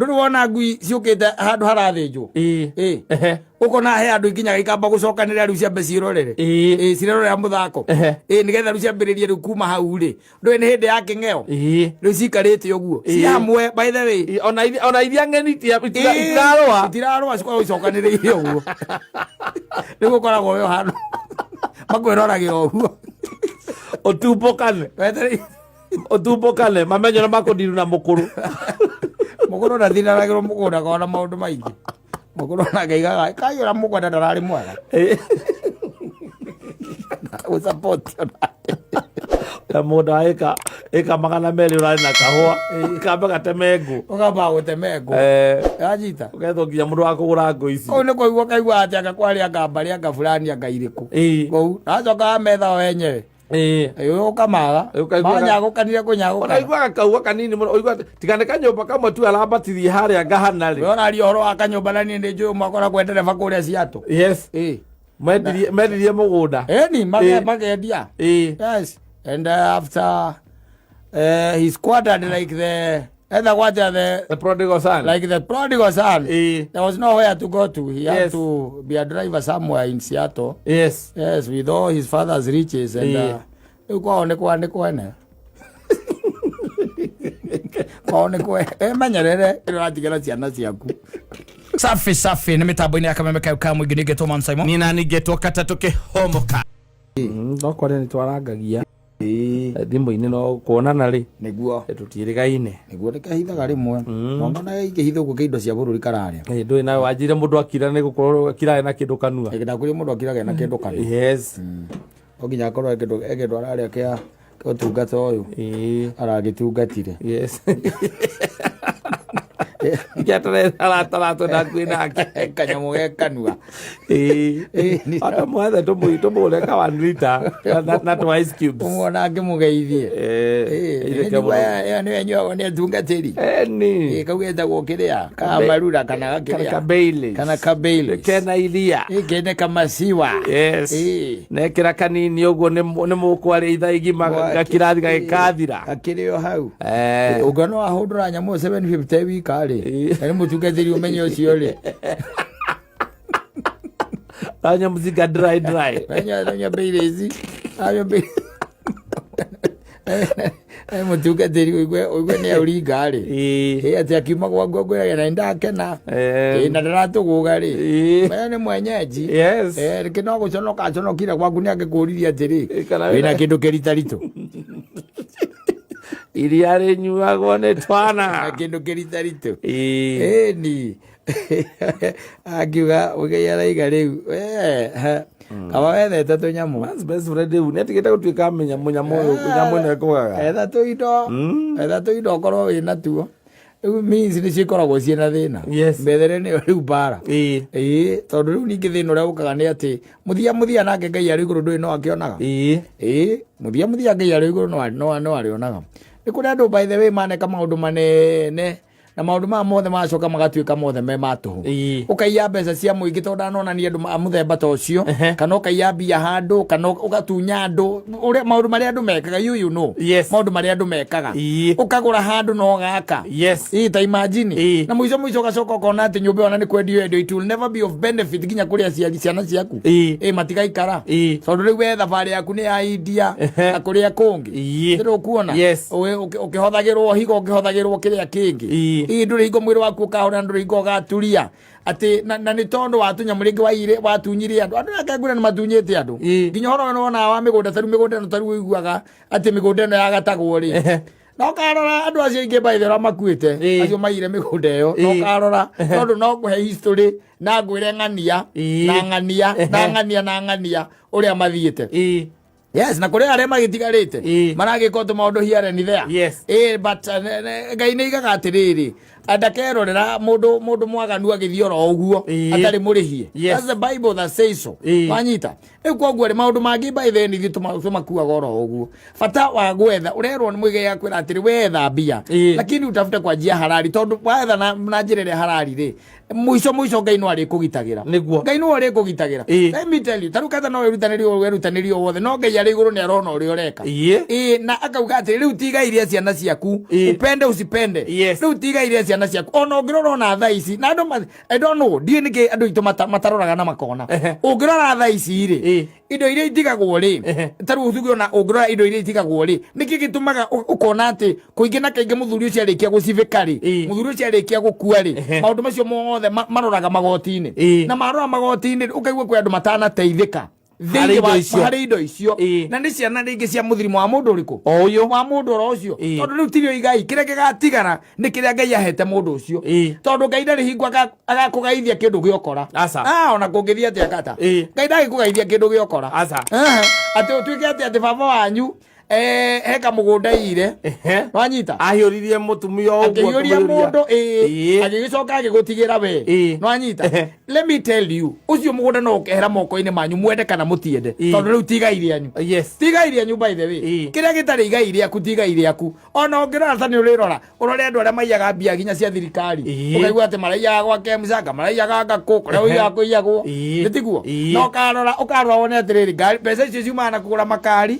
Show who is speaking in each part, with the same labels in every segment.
Speaker 1: Ndũrĩ wona ngui ciũkĩte handũ harathĩnjwo?
Speaker 2: Ĩĩ.
Speaker 1: Ĩĩ.
Speaker 2: Ehe.
Speaker 1: Ũkona he andũ ikinyaga ikamba gũcokanĩrĩra rĩu ciambe ciĩrorere.
Speaker 2: Ĩĩ.
Speaker 1: Ĩĩ, cirerorera mũthako.
Speaker 2: Ehe.
Speaker 1: Ĩĩ, nĩgetha rĩu ciambĩrĩrie rĩu kuma hau rĩ, ndũĩ nĩ hĩndĩ ya kĩng'eo.
Speaker 2: Ĩĩ.
Speaker 1: Rĩu cikarĩte ũguo
Speaker 2: Ĩĩ.
Speaker 1: ci hamwe, by the way.
Speaker 2: Ĩĩ, ona iria ng'eni itirarũa.
Speaker 1: Itirarũa, cikoragwo icokanĩrĩire ũguo. Rĩu ũkoragwo wĩ o handũ makwĩroragĩra ũguo.
Speaker 2: Ũtumbũkane.
Speaker 1: Wetereire.
Speaker 2: Ũtumbũkane mamenye na makũndiru na mũkũrũ.
Speaker 1: Mũkũrũ ndathindanagĩrwo mũgũnda kona maũndũ maingĩ. Mũkũrũ nake aigaga kaiyũra mũgũnda ndararĩ mwega. Gũsupport onake.
Speaker 2: Na mũgũnda wa ĩka 200 ũrarĩ na kahũa kambe gateme ngũ.
Speaker 1: Ũkamba gũteme ngũ. Yanyita.
Speaker 2: Ũgethwo nginya mũndũ wa kũgũra ngũ ici.
Speaker 1: Kũu nĩ kũigua kaigua atĩ anga kwarĩ anga mbarĩ anga fulani anga irĩkũ. Kũu nacoka wa metha o enyewe. Ũkamaga.
Speaker 2: Ũkaigua-
Speaker 1: Manyagũkanire kũnyagũkana.
Speaker 2: Ũraiguaga kaua kanini mũno, ũigua atĩ, tiga nĩ kanyũmba kamwe tu arambatirie harĩa ngahana rĩ.
Speaker 1: We ũraria ũhoro wa kanyũmba na niĩ nĩ njũĩ ũmwe akoragwo e ndereba kũrĩa Seattle.
Speaker 2: Yes.
Speaker 1: Ĩĩ.
Speaker 2: Mendirie mũgũnda.
Speaker 1: Ĩni, makendia. Yes. And after he squatted like the ethagwo atĩa the
Speaker 2: The prodigal son.
Speaker 1: Like the prodigal son.
Speaker 2: Ĩĩ.
Speaker 1: There was nowhere to go to. He had to be a driver somewhere in Seattle. Yes, with all his father's riches and rĩu kwao nĩ kwa nĩ kwene. Kwao nĩ kwe. Emenyerere ũratigĩra ciana ciaku.
Speaker 3: Safi safi nĩ mĩtambo-inĩ ya kameme kayo ka mũingĩ ningĩ Thomas Simon.
Speaker 4: Nina ningĩtwo katatũ kĩhomoka.
Speaker 2: No kwaria nĩ twarangagia thimũ-inĩ no kuonana rĩ.
Speaker 1: Nĩguo.
Speaker 2: Tũtiĩrĩgaine.
Speaker 1: Nĩguo nĩkehithaga rĩmwe. Nongona ingĩhitha ũguo kĩindo cia bũrũri kararĩa.
Speaker 2: Ĩ, ndũĩ nawe wanjire mũndũ akira nĩ gũkorwo akiraga na kĩndũ kanua.
Speaker 1: Ĩ, ndakwĩrire mũndũ akiraga na kĩndũ kanua.
Speaker 2: Yes.
Speaker 1: No nginya akorwo e kĩndũ ararĩa kĩa ũtungata ũyũ.
Speaker 2: Ĩĩ.
Speaker 1: Aragĩtungatire.
Speaker 2: Yes. Aratara ndakuĩ nake.
Speaker 1: Kanyamũ ge kanua.
Speaker 2: Ĩĩ.
Speaker 1: Ĩĩ, nĩ-
Speaker 2: Ata mwethe tũmũgũre ka 1 liter na twa ice cubes.
Speaker 1: Ũmuona akĩmũgeithie.
Speaker 2: Ĩĩ.
Speaker 1: Ĩĩ,
Speaker 2: Ithe
Speaker 1: nĩ
Speaker 2: kĩamũrũ.
Speaker 1: ĩyo nĩyo ĩnyuagwo nĩ atungatĩri.
Speaker 2: Eni.
Speaker 1: Ĩĩ, kau getagwo kĩrĩa kamarura kana
Speaker 2: Kana
Speaker 1: gakĩrĩa.
Speaker 2: ka Baileys.
Speaker 1: Kana ka Baileys.
Speaker 2: Kena iria.
Speaker 1: Ĩĩ, kene kamasiwa.
Speaker 2: Yes.
Speaker 1: Ĩĩ.
Speaker 2: Nekĩra kanini ũguo nĩ mũkwarĩa ithaa igima gakirathi gagĩkathira.
Speaker 1: Gakĩrĩ o hau.
Speaker 2: Eh.
Speaker 1: Ũngĩona wahũndũra nyamũ 750 wika rĩ,
Speaker 2: Ĩĩ.
Speaker 1: na nĩ mũtungatĩri ũmenye ũcio rĩ.
Speaker 2: Anya mzinga dry dry.
Speaker 1: Anya Baileys. Anya Baileys. Mũtungatĩri ũigue nĩ auringa rĩ.
Speaker 2: Ĩĩ.
Speaker 1: Ĩ, atĩ akiuma gwa ngwĩraga na nĩndakena.
Speaker 2: Eh.
Speaker 1: Ĩ, na ndaratũgũga rĩ.
Speaker 2: Ĩĩ.
Speaker 1: Maya nĩ mwenyeji.
Speaker 2: Yes.
Speaker 1: Eh, rĩngĩ no gũconoka aconokire gwaku nĩ angĩkũririe atĩrĩ.
Speaker 2: Ĩ, kana
Speaker 1: Wĩna kĩndũ kĩritaritũ.
Speaker 2: Iria rĩnyuagwo nĩ
Speaker 1: Na
Speaker 2: twana.
Speaker 1: kĩndũ kĩritaritũ.
Speaker 2: Ĩĩ.
Speaker 1: Ĩni. Akiuga Mũigai araiga rĩu. Eh, ha. Kaba wethete tũnyamũ.
Speaker 2: Man's best friend rĩu nĩatigĩte gũtuĩka mũnyamũ ũyũ nyamũ ĩno ĩkũgaga.
Speaker 1: Etha tũindo. Etha tũindo ũkorwo wĩna tuo. Rĩu means nĩ cikoragwo ciĩna thĩna.
Speaker 2: Yes.
Speaker 1: Methere nĩyo rĩu mbara.
Speaker 2: Ĩĩ.
Speaker 1: Ĩĩ, tondũ rĩu ningĩ thĩna ũrĩa ũkaga nĩ atĩ mũthia mũthia nake Ngai arĩ igũrũ ndũĩ no akĩonaga.
Speaker 2: Ĩĩ.
Speaker 1: Ĩĩ, mũthia mũthia Ngai arĩ igũrũ no arĩonaga. Nĩ kũrĩ andũ by the way maneka maũndũ manene na maũndũ maya mothe magacoka magatuĩka mothe me ma tũhũ.
Speaker 2: Ĩĩ.
Speaker 1: Ũkaiya mbeca cia mũingĩ tondũ ndanonania andũ a mũthemba ta ũcio, kana ũkaiya mbia handũ, kana ũgatunya andũ, ũrĩa maũndũ marĩa andũ mekaga, you know.
Speaker 2: Yes.
Speaker 1: Maũndũ marĩa andũ mekaga.
Speaker 2: Ĩĩ.
Speaker 1: Ũkagũra handũ na ũgaka.
Speaker 2: Yes.
Speaker 1: Ĩĩ, ta imagine.
Speaker 2: Ĩĩ.
Speaker 1: Na mũico mũico ũgacoka ũkona atĩ nyũmba ĩyo ona nĩ kwendio yendio, it will never be of benefit nginya kũrĩ aciari ciana ciaku.
Speaker 2: Ĩĩ.
Speaker 1: Ĩĩ, matigaikara.
Speaker 2: Ĩĩ.
Speaker 1: Tondũ rĩu we thabarĩ yaku nĩ ya India na kũrĩa kũngĩ.
Speaker 2: Ĩĩ.
Speaker 1: Ndĩrĩ ũkuona?
Speaker 2: Yes.
Speaker 1: Ũkĩhothagĩrwo higo, ũkĩhothagĩrwo kĩrĩa kĩngĩ.
Speaker 2: Ĩĩ.
Speaker 1: Ĩĩ, ndũrĩ hingo mwĩrĩ waku ũkahona, ndũrĩ hingo ũgaturia. Atĩ na nĩ tondũ wa tũnyamũ rĩngĩ waiyire, watunyire andũ. Andũ aya ngwĩra nĩ matunyĩte andũ.
Speaker 2: Ĩĩ.
Speaker 1: Nginya ũhoro ũyũ nĩwonaga wa mĩgũnda, ta rĩu mĩgũnda ĩno ta rĩu ũiguaga atĩ mĩgũnda ĩno yagatagwo rĩ. Na ũkarora andũ acio aingĩ by the way makuĩte,
Speaker 2: Ĩĩ.
Speaker 1: acio maiyire mĩgũnda ĩyo, na ũkarora tondũ no ngũhe history na ngwĩre ng'ania,
Speaker 2: Ĩĩ.
Speaker 1: na ng'ania, na ng'ania, na ng'ania ũrĩa mathiĩte.
Speaker 2: Ĩĩ.
Speaker 1: Yes, na kũrĩ arĩa magĩtigarĩte
Speaker 2: Ĩĩ.
Speaker 1: maragĩka tũmaũndũ here and there.
Speaker 2: Yes.
Speaker 1: Ĩĩ, but Ngai nĩ aigaga atĩrĩrĩ, ndakerorera mũndũ mwaganu agĩthiĩ oro ũguo
Speaker 2: Ĩĩ.
Speaker 1: atarĩ mũrĩhie.
Speaker 2: Yes.
Speaker 1: That's the Bible that says so.
Speaker 2: Ĩĩ.
Speaker 1: Wanyita? Rĩu koguo rĩ, maũndũ mangĩ by the way nĩ ithuĩ tũmakuaga oro ũguo. Bata wa gwetha, ũrerwo nĩ Mũigai akwĩra atĩrĩ, wetha mbia,
Speaker 2: Ĩĩ.
Speaker 1: lakini utafute kwa njia halali, tondũ wetha na njĩra ĩrĩa halali rĩ, mũico mũico Ngai no arĩkũgitagĩra.
Speaker 2: Nĩguo.
Speaker 1: Ngai no arĩkũgitagĩra.
Speaker 2: Ĩĩ.
Speaker 1: Let me tell you, ta rĩu ketha no wĩrutanĩrie ũguo wĩrutanĩrie o wothe, no Ngai arĩ igũrũ nĩ arona ũrĩa ũreka.
Speaker 2: Ĩĩ.
Speaker 1: Ĩĩ, na akauga atĩ rĩu ti igai rĩa ciana ciaku,
Speaker 2: Ĩĩ.
Speaker 1: upende usipende.
Speaker 2: Yes.
Speaker 1: Rĩu ti igai rĩa ciana Ciana ciaku ona ũngĩrora ona thaa ici na andũ I don't know, ndiũĩ nĩkĩ andũ aitũ mataroraga na makona. Ũngĩrora thaa ici rĩ, indo iria itigagwo rĩ, ta rĩu tuge ona ũngĩrora indo iria itigagwo rĩ, nĩkĩ gĩtũmaga ũkona atĩ kũingĩ na kaingĩ mũthuri ũcio arĩkia gũcibĩka rĩ, mũthuri ũcio arĩkia gũkua rĩ, maũndũ macio mothe maroraga magoti-inĩ, na marora magoti-inĩ ũkaigua kwĩ andũ matanateithĩka
Speaker 2: Harĩ
Speaker 1: thĩinĩ
Speaker 2: indo icio.
Speaker 1: Harĩ indo icio. Na nĩ ciana rĩngĩ cia mũthirimo wa mũndũ ũrĩkũ?
Speaker 2: O ũyũ.
Speaker 1: Wa mũndũ oro ũcio. Tondũ rĩu tirio igai, kĩrĩa gĩgatigara nĩ kĩrĩa Ngai ahete mũndũ ũcio. Tondũ Ngai ndarĩ hingo agakũgaithia kĩndũ gĩokora.
Speaker 2: Aca.
Speaker 1: Ah, ona kũngĩthiĩ atĩa kata, Ngai ndagĩkũgaithia kĩndũ gĩokora.
Speaker 2: Aca.
Speaker 1: Atĩ ũtuĩke atĩ baba wanyu he kamũgũnda ire. Wanyita?
Speaker 2: Ahiũririe mũtumia ũguo.
Speaker 1: Akĩhiũria mũndũ ĩĩ. Agĩgĩcoka agĩgũtigĩra we. Nwanyita? Let me tell you, ũcio mũgũnda no ũkehera moko-inĩ manyu, mwende kana mũtiende. Tondũ rĩu ti igai rĩanyu. Ti igai rĩanyu, by the way. Kĩrĩa gĩtarĩ igai rĩaku ti igai rĩaku. Ona ũngĩrora ta nĩ ũrĩrora ũrore andũ arĩa maiyaga mbia nginya cia thirikari, ũkaigua atĩ maraiyaga gwa Kemsa, maraiyaga ngakũ kũrĩa ũiyaga kũiyagwo. Nĩ tiguo? Na ũkarora ũkarora wone atĩrĩrĩ, ngari mbeca icio ciumaga na kũgũra makari,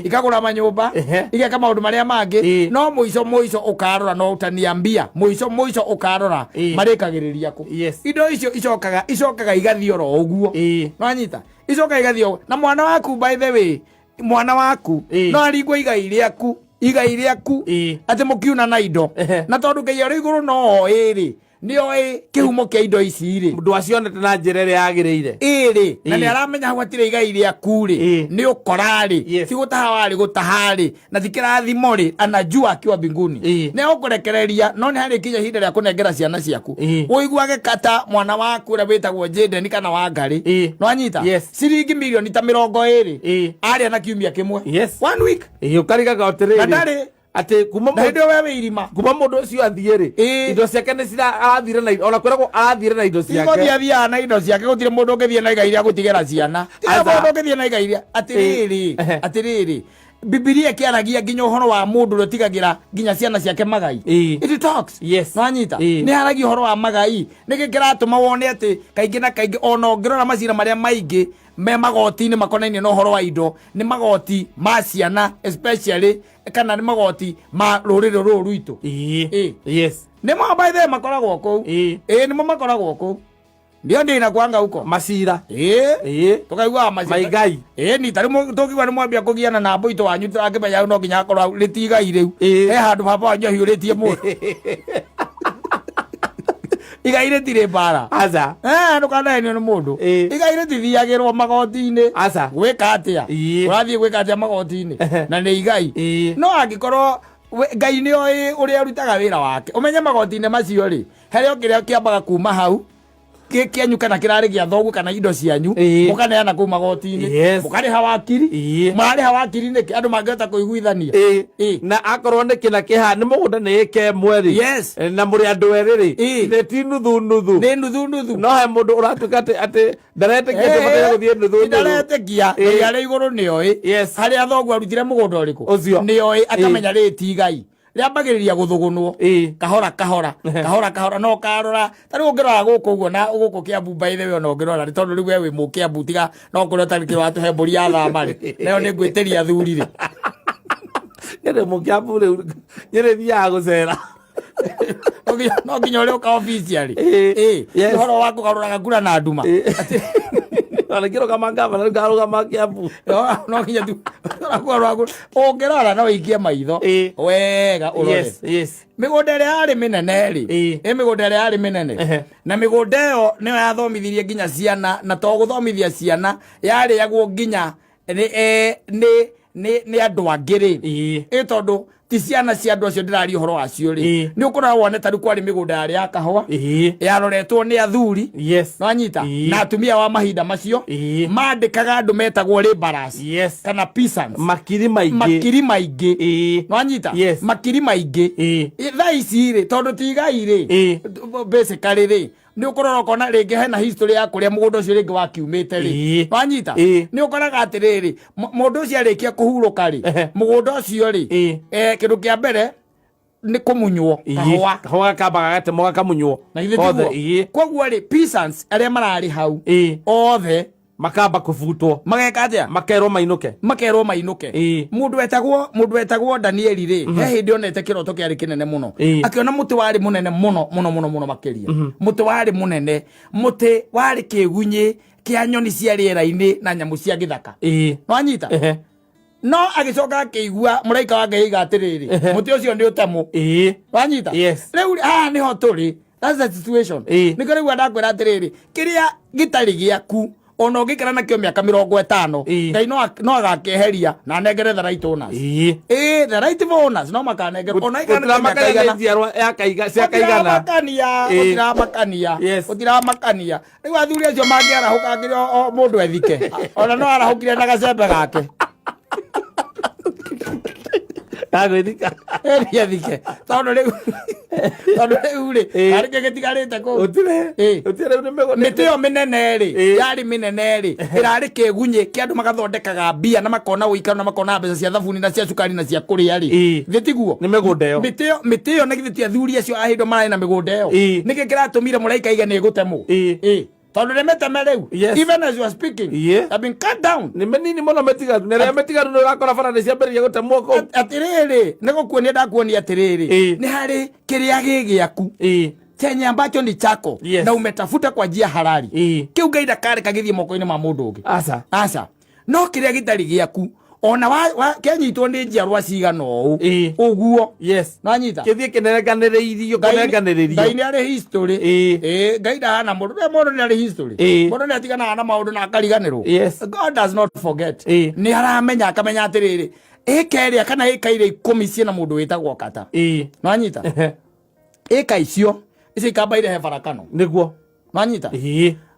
Speaker 1: ikagũra manyũmba, igeka maũndũ marĩa mangĩ. No mũico mũico ũkarora, no utaniambia, mũico mũico ũkarora marĩkagĩrĩria kũ? Indo icio icokaga igathiĩ oro ũguo. Nwanyita? Icokaga igathiĩ ũguo. Na mwana waku, by the way, mwana waku no aringwo igai rĩaku, igai rĩaku, atĩ mũkiuna na indo. Na tondũ Ngai arĩ igũrũ no oĩ rĩ, nĩ oĩ kĩhumo kĩa indo ici rĩ.
Speaker 2: Ndwacionete na njĩra ĩrĩa yagĩrĩire.
Speaker 1: Ĩrĩ na nĩ aramenya hau hatirĩ igai rĩaku rĩ. Nĩ ũkora rĩ. Ti gũtaha warĩ gũtaha rĩ, na ti kĩrathimo rĩ, anajua akiwa mbinguni. Nĩ egũkũrekereria, no nĩ harĩ kinya ihinda rĩa kũnengera ciana ciaku. Ũiguage kata mwana waku ũrĩa wĩtagwo Jaden kana Wangarĩ. Nwanyita?
Speaker 2: Yes.
Speaker 1: Ciringi mirioni ta 20 arĩa na kiumia kĩmwe. One week.
Speaker 2: Ũkarigaga
Speaker 1: Na
Speaker 2: atĩrĩrĩ
Speaker 1: ndarĩ
Speaker 2: atĩ kuma
Speaker 1: na hĩndĩ ĩyo we wĩ irima.
Speaker 2: Kuma mũndũ ũcio athiĩ rĩ, indo ciake nĩ cira arathire na ona kwĩragwo arathire na indo ciake.
Speaker 1: Igũthiĩ athiaga na indo ciake. Gũtirĩ mũndũ ũngĩthiĩ na igai rĩa gũtigĩra ciana. Tirĩ
Speaker 2: Aca.
Speaker 1: mũndũ ũngĩthiĩ na igai rĩa atĩrĩrĩ. Atĩrĩrĩ, Bibilia ĩkĩaragia nginya ũhoro wa mũndũ ũrĩa ũtigagĩra nginya ciana ciake magai. It talks. Nwanyita? Nĩ haragia ũhoro wa magai. Nĩkĩ kĩratũma wone atĩ kaingĩ na kaingĩ ona ũngĩrora macira marĩa maingĩ me magoti-inĩ makonainie na ũhoro wa indo nĩ magoti ma ciana especially, kana nĩ magoti ma rũrĩrĩ rũrũ rwitũ? Nĩmo, by the way, makoragwo kũu. Ĩĩ, nĩmo makoragwo kũu, ndio ndĩ kwanga huko.
Speaker 2: Macira.
Speaker 1: Ĩĩ. Tũkaiguaga macira.
Speaker 2: Maigai.
Speaker 1: Ĩĩ, ni tarĩu tũkiuga nĩ mwambia kũgiana na mbũitũ wanyu, tũrakĩmenya no nginya akorwo rĩtigai rĩu. He handũ baba wanyu ahiũrĩtie mũndũ. Igai rĩtirĩ mbara.
Speaker 2: Aca.
Speaker 1: Eh, ndũkanahenio nĩ mũndũ. Igai rĩtithiagĩrwo magoti-inĩ.
Speaker 2: Aca.
Speaker 1: Gwĩka atĩa? Ũrathiĩ gwĩka atĩa magoti-inĩ na nĩ igai? No angĩkorwo Ngai nĩ oĩ ũrĩa arutaga wĩra wake, ũmenye magoti-inĩ macio rĩ, harĩ o kĩrĩa kĩambaga kuma hau kĩ kĩanyu kana kĩrarĩ gĩa thoguo kana indo cianyu, mũkaneana kũu magoti-inĩ. Mũkarĩha wakiri. Mararĩha wakiri nĩkĩ andũ mangĩhota kũiguithania?
Speaker 2: Na akorwo nĩ kĩna kĩha nĩ mũgũnda nĩ ĩka ĩmwe rĩ, na mũrĩ andũ erĩ rĩ, nĩ ti nuthu nuthu.
Speaker 1: Nĩ nuthu nuthu.
Speaker 2: No he mũndũ ũratuĩka atĩ ndaretĩkia atĩ bataire gũthiĩ nuthu nuthu.
Speaker 1: Ndaretĩkia. Ngai arĩ igũrũ nĩ oĩ harĩa thoguo arutire mũgũnda ũrĩkũ.
Speaker 2: Ũcio.
Speaker 1: Nĩ oĩ, akamenya rĩ ti igai, rĩambagĩrĩria gũthũgũnwo kahora kahora kahora kahora. No ũkarora ta rĩu ũngĩrora gũkũ ũguo na gũkũ Kĩambu, by the way, ona ũngĩrora nĩ tondũ rĩu we wĩ mũkĩambu, tiga no kũrĩa ũtarĩ kĩratũhe mbũri ya thama rĩ, nayo nĩ ngwĩtĩria athuri rĩ.
Speaker 2: Nyĩrĩ mũkĩambu rĩu, nyĩrĩ thiaga gũcera.
Speaker 1: No nginya ũrĩa ũka officially. Ũhoro wa kũgarũraga kura na nduma.
Speaker 2: Ona ngĩrũgama ngavana rĩu ngarũgama Kĩambu.
Speaker 1: No nginya tu ũrakũgarũra kura. Ũngĩrora no ũikie maitho wega ũrore mĩgũnda ĩrĩa yarĩ mĩnene rĩ, ĩ mĩgũnda ĩrĩa yarĩ mĩnene, na mĩgũnda ĩyo nĩyo yathomithirie nginya ciana, na to gũthomithia ciana, yarĩagwo nginya nĩ nĩ andũ angĩ rĩ. Ĩ tondũ ti ciana cia andũ acio ndĩraria ũhoro wacio rĩ, nĩ ũkũrora wone ta rĩu kwarĩ mĩgũnda yarĩ ya kahũa yaroretwo nĩ athuri. Nwanyita? Na atumia wa mahinda macio mandĩkaga andũ metagwo laborers kana peasants.
Speaker 2: Makiri maingĩ.
Speaker 1: Makiri maingĩ. Nwanyita?
Speaker 2: Yes.
Speaker 1: Makiri maingĩ. Thaa ici rĩ, tondũ ti igai rĩ, basically rĩ, nĩ ũkũrora ũkona rĩngĩ hena history ya kũrĩa mũgũnda ũcio rĩngĩ wakiumĩte rĩ. Nwanyita? Nĩ ũkoraga atĩrĩrĩ, mũndũ ũcio arĩkia kũhurũka rĩ, mũgũnda ũcio rĩ, kĩndũ kĩa mbere nĩ kũmunywo kahũa.
Speaker 2: Kahũa gakamba gagatemwo gakamunywo
Speaker 1: Na githĩ
Speaker 2: Othe,
Speaker 1: tiguo? Koguo rĩ, peasants arĩa mararĩ hau othe
Speaker 2: Makamba kũbutwo.
Speaker 1: Mageka atĩa?
Speaker 2: Makerwo mainũke.
Speaker 1: Makerwo mainũke. Mũndũ wetagwo Danieli rĩ, he hĩndĩ onete kĩroto kĩarĩ kĩnene mũno. Akĩona mũtĩ warĩ mũnene mũno mũno mũno mũno makĩria, mũtĩ warĩ mũnene, mũtĩ warĩ kĩgunyĩ kĩa nyoni cia rĩera-inĩ na nyamũ cia gĩthaka. Nwanyita? No agĩcoka akĩigua mũraika wa Ngai aiga atĩrĩrĩ, mũtĩ ũcio nĩ ũtemwo. Wanyita?
Speaker 2: Yes.
Speaker 1: Rĩu haha nĩho tũrĩ. That's the situation. Nĩkĩo rĩu ndakwĩra atĩrĩrĩ, kĩrĩa gĩtarĩ gĩaku, ona ũngĩikara nakĩo mĩaka 50, Ngai no agakĩeheria na anengere the right owners. Ĩĩ, the right owners no makanengerwo ona ikara nakĩo mĩaka
Speaker 2: Gũtiramakania nĩ
Speaker 1: igana.
Speaker 2: njiarwa ya kaiga cia kaigana.
Speaker 1: Gũtiramakania. Gũtiramakania. Gũtiramakania. Rĩu athuri acio mangĩarahũka nginya o mũndũ ethike, ona no arahũkire na gacembe gake.
Speaker 2: Gagwĩthika.
Speaker 1: Eri ethike, tondũ rĩu rĩ, harĩ kĩ gĩtigarĩte kũu?
Speaker 2: Gũtirĩ. Gũtirĩ, rĩu nĩ
Speaker 1: Mĩtĩ ĩyo mĩnene rĩ, yarĩ mĩnene rĩ, ĩrarĩ kĩgunyĩ kĩa andũ magathondekaga mbia na makona ũikaro na makona mbeca cia thabuni na cia cukari na cia kũrĩa rĩ. Thĩ tiguo?
Speaker 2: Nĩ mĩgũnda ĩyo.
Speaker 1: Mĩtĩ ĩyo na githĩ ti athuri acio a hĩndĩ ĩyo mararĩ na mĩgũnda ĩyo? Nĩkĩ kĩratũmire mũraika aige nĩ ĩgũtemwo? Tondũ nĩ mĩteme rĩu. Even as you are speaking, have been cut down.
Speaker 2: Nĩ mĩnini mũno mĩtigaru, na ĩrĩa mĩtigaru nĩ ũrakora bara nĩ ciambĩrĩria gũtemwo kũu.
Speaker 1: Atĩrĩrĩ, nĩ gũkuonia ndakuonia atĩrĩrĩ, nĩ harĩ kĩrĩa gĩ gĩaku, chenye ambacho ni chako na umetafuta kwa njia halali, kĩu Ngai ndakareka gĩthiĩ moko-inĩ ma mũndũ ũngĩ.
Speaker 2: Aca.
Speaker 1: Aca. No kĩrĩa gĩtarĩ gĩaku, ona kĩanyitwo nĩ njiarwa cigana ũũ ũguo, nwanyita?
Speaker 2: Kĩthiĩ kĩnenganĩrĩirio.
Speaker 1: Ngai
Speaker 2: Kũnenganĩrĩrio.
Speaker 1: nĩ arĩ history. Ĩĩ, Ngai ndahana mũndũ. Rĩrĩa mũndũ nĩ arĩ history, mũndũ nĩ atiganaga na maũndũ na akariganĩrwo. God does not forget. Nĩ aramenya, akamenya atĩrĩrĩ, ĩka ĩrĩa kana ĩka iria 10 ciĩna mũndũ wĩtagwo Kata. Nwanyita? Ĩka icio icio ikamba irehe barakano. Nwanyita?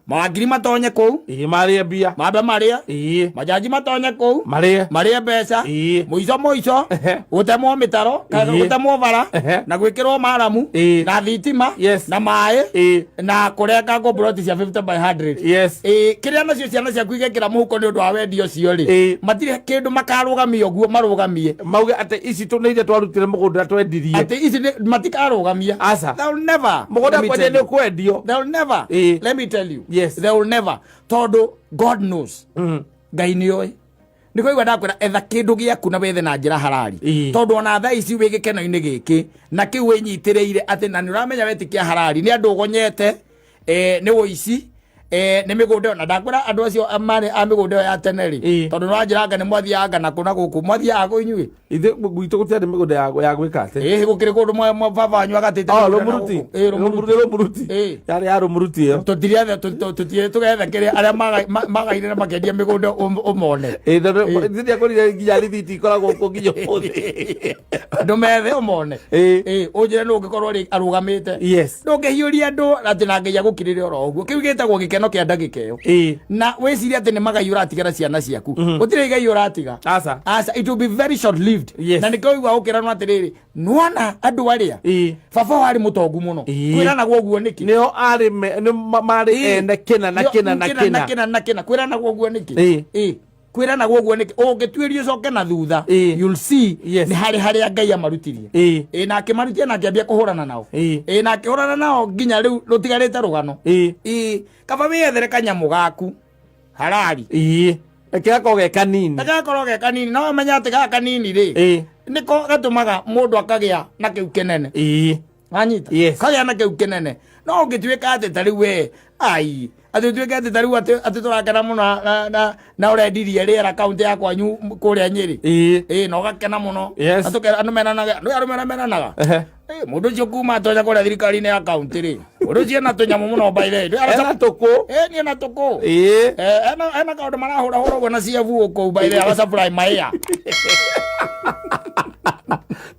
Speaker 1: Mawakiri matonye kũu.
Speaker 2: Ĩĩ, marĩe mbia.
Speaker 1: Mambe marĩe. Majaji matonye kũu.
Speaker 2: Marĩe.
Speaker 1: Marĩe mbeca. Mũico mũico, gũtemwo mĩtaro kana gũtemwo bara na gwĩkĩrwo maramu na thitima na maĩ na kũrengangwo ploti cia 50 by 100. Ĩĩ, kĩrĩa nacio ciana ciaku igekĩra mũhuko nĩ ũndũ wa wendi ũcio rĩ, matirĩ kĩndũ makarũgamia ũguo marũgamie.
Speaker 2: Mauge atĩ ici nĩ iria twarutire mũgũnda twendirie.
Speaker 1: Atĩ ici matikarũgamia.
Speaker 2: Aca.
Speaker 1: They'll never.
Speaker 2: Mũgũnda
Speaker 1: Let me
Speaker 2: kwendia
Speaker 1: tell
Speaker 2: nĩ
Speaker 1: you.
Speaker 2: ũkwendio.
Speaker 1: They'll never. Let me tell you. They will never, tondũ God knows. Ngai nĩ oĩ. Nĩ kũigua ndakwĩra, etha kĩndũ gĩaku na wethe na njĩra harari. Tondũ ona thaa ici wĩ gĩkeno-inĩ gĩkĩ na kĩu wĩnyitĩrĩire atĩ na nĩ ũramenya wetĩkia harari, nĩ andũ ũgonyete, nĩ ũici, nĩ mĩgũnda ĩyo. Na ndakwĩra andũ acio marĩ a mĩgũnda ĩyo ya tene rĩ, tondũ nĩ wanjĩra anga nĩ mwathiaga anga nakũ na gũkũ mwathiaga kũ inyuĩ?
Speaker 2: Ithuĩ gwitũ gũtiarĩ mĩgũnda ya gwĩka atĩ.
Speaker 1: Ĩĩ, gũkĩrĩ kũndũ baba wanyu agatĩte
Speaker 2: Oh,
Speaker 1: mĩgũnda na
Speaker 2: Rũmuruti.
Speaker 1: gũkũ. Ĩĩ, Rũmuruti.
Speaker 2: Nĩ Rũmuruti. Yarĩ ya Rũmuruti ĩyo.
Speaker 1: Tũtiriethe tũgethe kĩrĩa arĩa magaire na makendia mĩgũnda ũmone.
Speaker 2: Ĩĩ, tondũ ithuĩ ndiakorire nginya rithiti ikoragwo kuo nginya ũmũthĩ.
Speaker 1: Ndũmethe ũmone. Ĩĩ, ũnjĩre nũ ũngĩkorwo rĩ arũgamĩte. Ndũngĩhiũria andũ atĩ na Ngai agũkirĩre oro ũguo. Kĩu gĩtagwo gĩkeno kĩa ndagĩka ĩyo. Na wĩcirie atĩ nĩ magai ũratigĩra ciana ciaku. Gũtirĩ igai ũratiga.
Speaker 2: Aca.
Speaker 1: Aca, it will be very short lived. Na nĩkĩo ũigua gũkĩranwo atĩrĩrĩ, nĩwona andũ arĩa baba warĩ mũtongu mũno. Kwĩranagwo ũguo nĩkĩ?
Speaker 2: Nĩo arĩ nĩ marĩ ene kĩna na kĩna na
Speaker 1: kĩna na
Speaker 2: kĩna.
Speaker 1: Kĩna na kĩna. Kwĩranagwo ũguo nĩkĩ? Ĩĩ. Kwĩranagwo ũguo nĩkĩ? Ũngĩtuĩria ũcoke na thutha, you'll see nĩ harĩ harĩa Ngai amarutirie. Ĩĩ, na akĩmarutia na akĩambia kũhũrana nao. Ĩĩ, na akĩhũrana nao nginya rĩu rũtigarĩte rũgano. Ĩĩ, kaba wĩyethere kanyamũ gaku harari.
Speaker 2: Reke gakorwo ge kanini.
Speaker 1: Reke gakorwo ge kanini, no ũmenye atĩ gaka kanini rĩ, nĩko gatũmaga mũndũ akagĩa na kĩu kĩnene. Wanyita? Kagĩa na kĩu kĩnene. No ũngĩtuĩka atĩ ta rĩu we ai atĩ ũtuĩke atĩ ta rĩu atĩ tũrakena mũno na ũrendirie rĩera kaunti ya kwanyu kũrĩa Nyĩrĩ. Ĩĩ, na ũgakena mũno. Andũ meranaga, andũ mera meranaga. Mũndũ ũcio kuma atonya kũrĩa thirikari-inĩ ya kaunti rĩ, mũndũ ũcio ena tũnyamũ mũno by the way.
Speaker 2: Ena tũkũ.
Speaker 1: Ĩĩ, nĩ ena tũkũ. Ena kaũndũ marahũrahũra ũguo na ciabu kũu by the way, agasupply maĩa.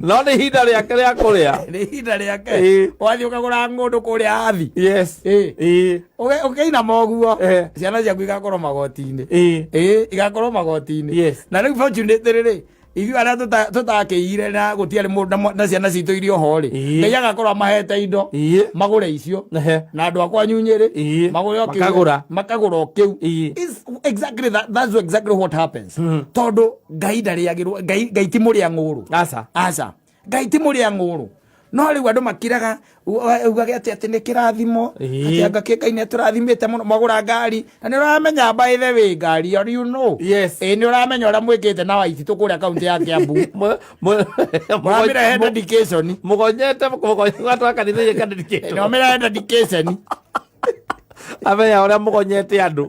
Speaker 2: No nĩ ihinda rĩake rĩa kũrĩa.
Speaker 1: Nĩ ihinda rĩake. Wathiĩ ũkagũra ng'ũndũ kũrĩa athi. Ũkĩinama ũguo, ciana ciaku igakorwo magoti-inĩ. Ĩĩ, igakorwo magoti-inĩ. Na rĩu fortunately rĩ, ithuĩ arĩa tũtakĩire na gũtiarĩ mũndũ na ciana citũ iria oho rĩ, Ngai agakorwo amahete indo magũre icio, na andũ akwa Nyĩrĩ magũre o kĩu.
Speaker 2: Makagũra.
Speaker 1: Makagũra o kĩu. It's exactly that, that's exactly what happens, tondũ Ngai ndarĩagĩrwo. Ngai ti mũrĩa ng'ũrũ.
Speaker 2: Aca.
Speaker 1: Aca, Ngai ti mũrĩa ng'ũrũ. No rĩu andũ makiraga ugage atĩ atĩ nĩ kĩrathimo, atĩ anga kĩ Ngai nĩ atũrathimĩte mũno, mwagũra ngari na nĩ ũramenya, by the way, ngari ĩyo, you know. Ĩĩ, nĩ ũramenya ũrĩa mwĩkĩte na Waititũ kũrĩa kaunti ya Kiambu. Mũramĩrehe dedication.
Speaker 2: Mũgonyete mũgonyete kanitha ĩka dedication.
Speaker 1: Nĩ ũmĩrehe dedication.
Speaker 2: Amenya ũrĩa mũgonyete andũ.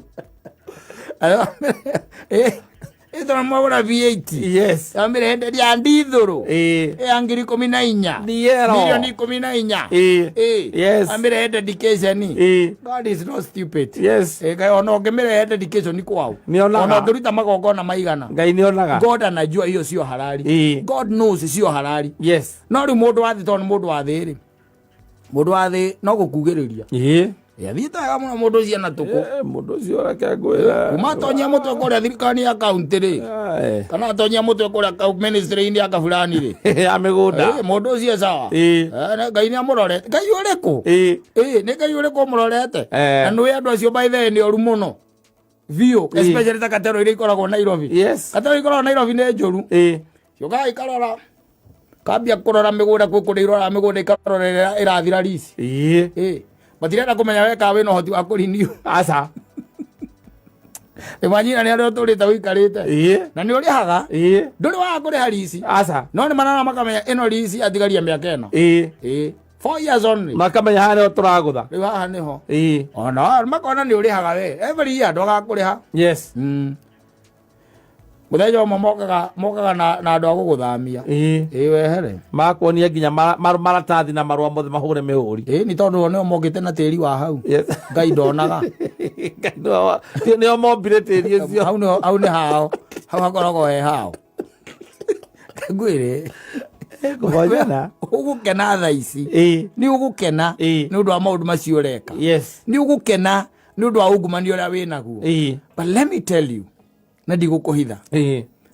Speaker 1: Ĩtona mwagũra V8. Amĩrehe ya ndithũrũ ya 14,000.
Speaker 2: Niero.
Speaker 1: Milioni 14. Amĩrehe dedication. God is not stupid. Ngai ona ũngĩmĩrehe dedication kwao,
Speaker 2: Nĩonaga.
Speaker 1: ona ũngĩruta magongona maigana,
Speaker 2: Ngai nĩonaga.
Speaker 1: God anajua hiyo sio halali. God knows sio halali. No rĩu mũndũ wa thĩ, tondũ nĩ mũndũ wa thĩ rĩ, mũndũ wa thĩ no gũkugĩrĩria. Athiĩte wega mũno mũndũ ũcio na tũkũ.
Speaker 2: Mũndũ ũcio, reke ngwĩre.
Speaker 1: Kuma atonyia mũtwe kũrĩa thirikari ya kaunti rĩ, kana atonyia mũtwe kũrĩa ministry-inĩ ya kaburani rĩ,
Speaker 2: ya mĩgũnda.
Speaker 1: Mũndũ ũcio sawa. Ngai nĩ amũrorete. Ngai ũrĩkũ? Nĩ Ngai ũrĩkũ ũmũrorete? Na nĩũĩ andũ acio, by the way, nĩ oru mũno biũ, especially ta katero iria ikoragwo Nairobi. Katero ikoragwo Nairobi nĩ njũru. Ciũkaga ikarora, kambia kũrora mĩgũnda kwĩ kũrĩa iroraga mĩgũnda, ikarora ĩrĩa ĩrathira risi. Matirenda kũmenya we kana wĩna ũhoti wa kũrenew.
Speaker 2: Aca.
Speaker 1: Imagine nĩ arĩa ũtũrĩte ũikarĩte na nĩ ũrĩhaga, ndũrĩ waga kũrĩha risi,
Speaker 2: Aca.
Speaker 1: no nĩ marora makamenya ĩno risi atigaria mĩaka ĩno. 4 years only.
Speaker 2: Makamenya haha nĩho tũragũtha.
Speaker 1: Rĩu haha nĩho ona makona nĩ ũrĩhaga we every year, ndwagaga kũrĩha. Mũthenya ũmwe mokaga na andũ a gũgũthamia. Ĩĩ, wehere.
Speaker 2: Makuonia nginya maratathi na marũa mothe mahũre mĩhũri.
Speaker 1: Ĩĩ, nĩ tondũ o nĩo mokĩte na tĩri wa hau. Ngai ndonaga.
Speaker 2: Ngai nĩo mombire tĩri ũcio.
Speaker 1: Hau nĩho, hau nĩ hao, hau hakoragwo he hao. Ngwĩre,
Speaker 2: Kũgonyana.
Speaker 1: Ũgũkena thaa ici. Nĩ ũgũkena nĩ ũndũ wa maũndũ macio ũreka. Nĩ ũgũkena nĩ ũndũ wa ungumania ũrĩa wĩ naguo. But let me tell you, na ndigũkũhitha,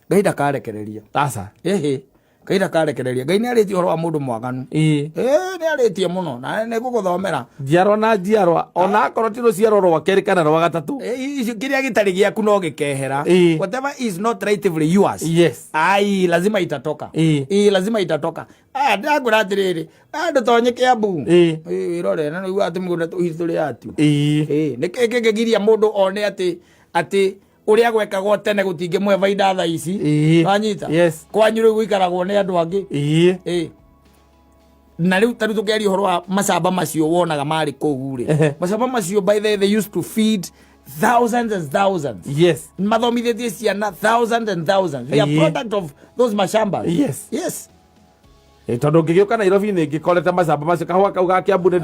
Speaker 1: Ngai ndakarekereria.
Speaker 2: Aca.
Speaker 1: Ĩhĩ, Ngai ndakarekereria. Ngai nĩ arĩtie ũhoro wa mũndũ mwaganu. Ĩĩ, nĩ arĩtie mũno na nĩ ngũgũthomera.
Speaker 2: Njiarwa na njiarwa, ona akorwo ti rũciaro rwa kerĩ kana rwa gatatũ.
Speaker 1: Icio kĩrĩa gĩtarĩ gĩaku no gĩkehera. Whatever is not rightfully yours, ai, lazima itatoka. Ĩĩ, lazima itatoka. Aya, ndĩrakwĩra atĩrĩrĩ, aya ndũtonye Kĩambu. Ĩĩ, wĩrore na nĩguo atĩ mũgũnda tũhistory yatu. Ĩĩ, nĩkĩ kĩngĩgiria mũndũ one atĩ ũrĩa gwekagwo tene gũtingĩmũhe baida thaa ici? Wanyita?
Speaker 2: Yes.
Speaker 1: Kwanyu rĩu gũikaragwo nĩ andũ angĩ. Ĩĩ. Na rĩu tarĩu tũkĩaria ũhoro wa macamba macio wonaga marĩ kũu rĩ, macamba macio, by the way, they used to feed thousands and thousands. Mathomithĩtie ciana thousands and thousands. We are product of those mashambas.
Speaker 2: Tondũ ngĩgĩũka Nairobi nĩ ngĩkorete macamba macio, kahũa kau ga Kĩambu nĩ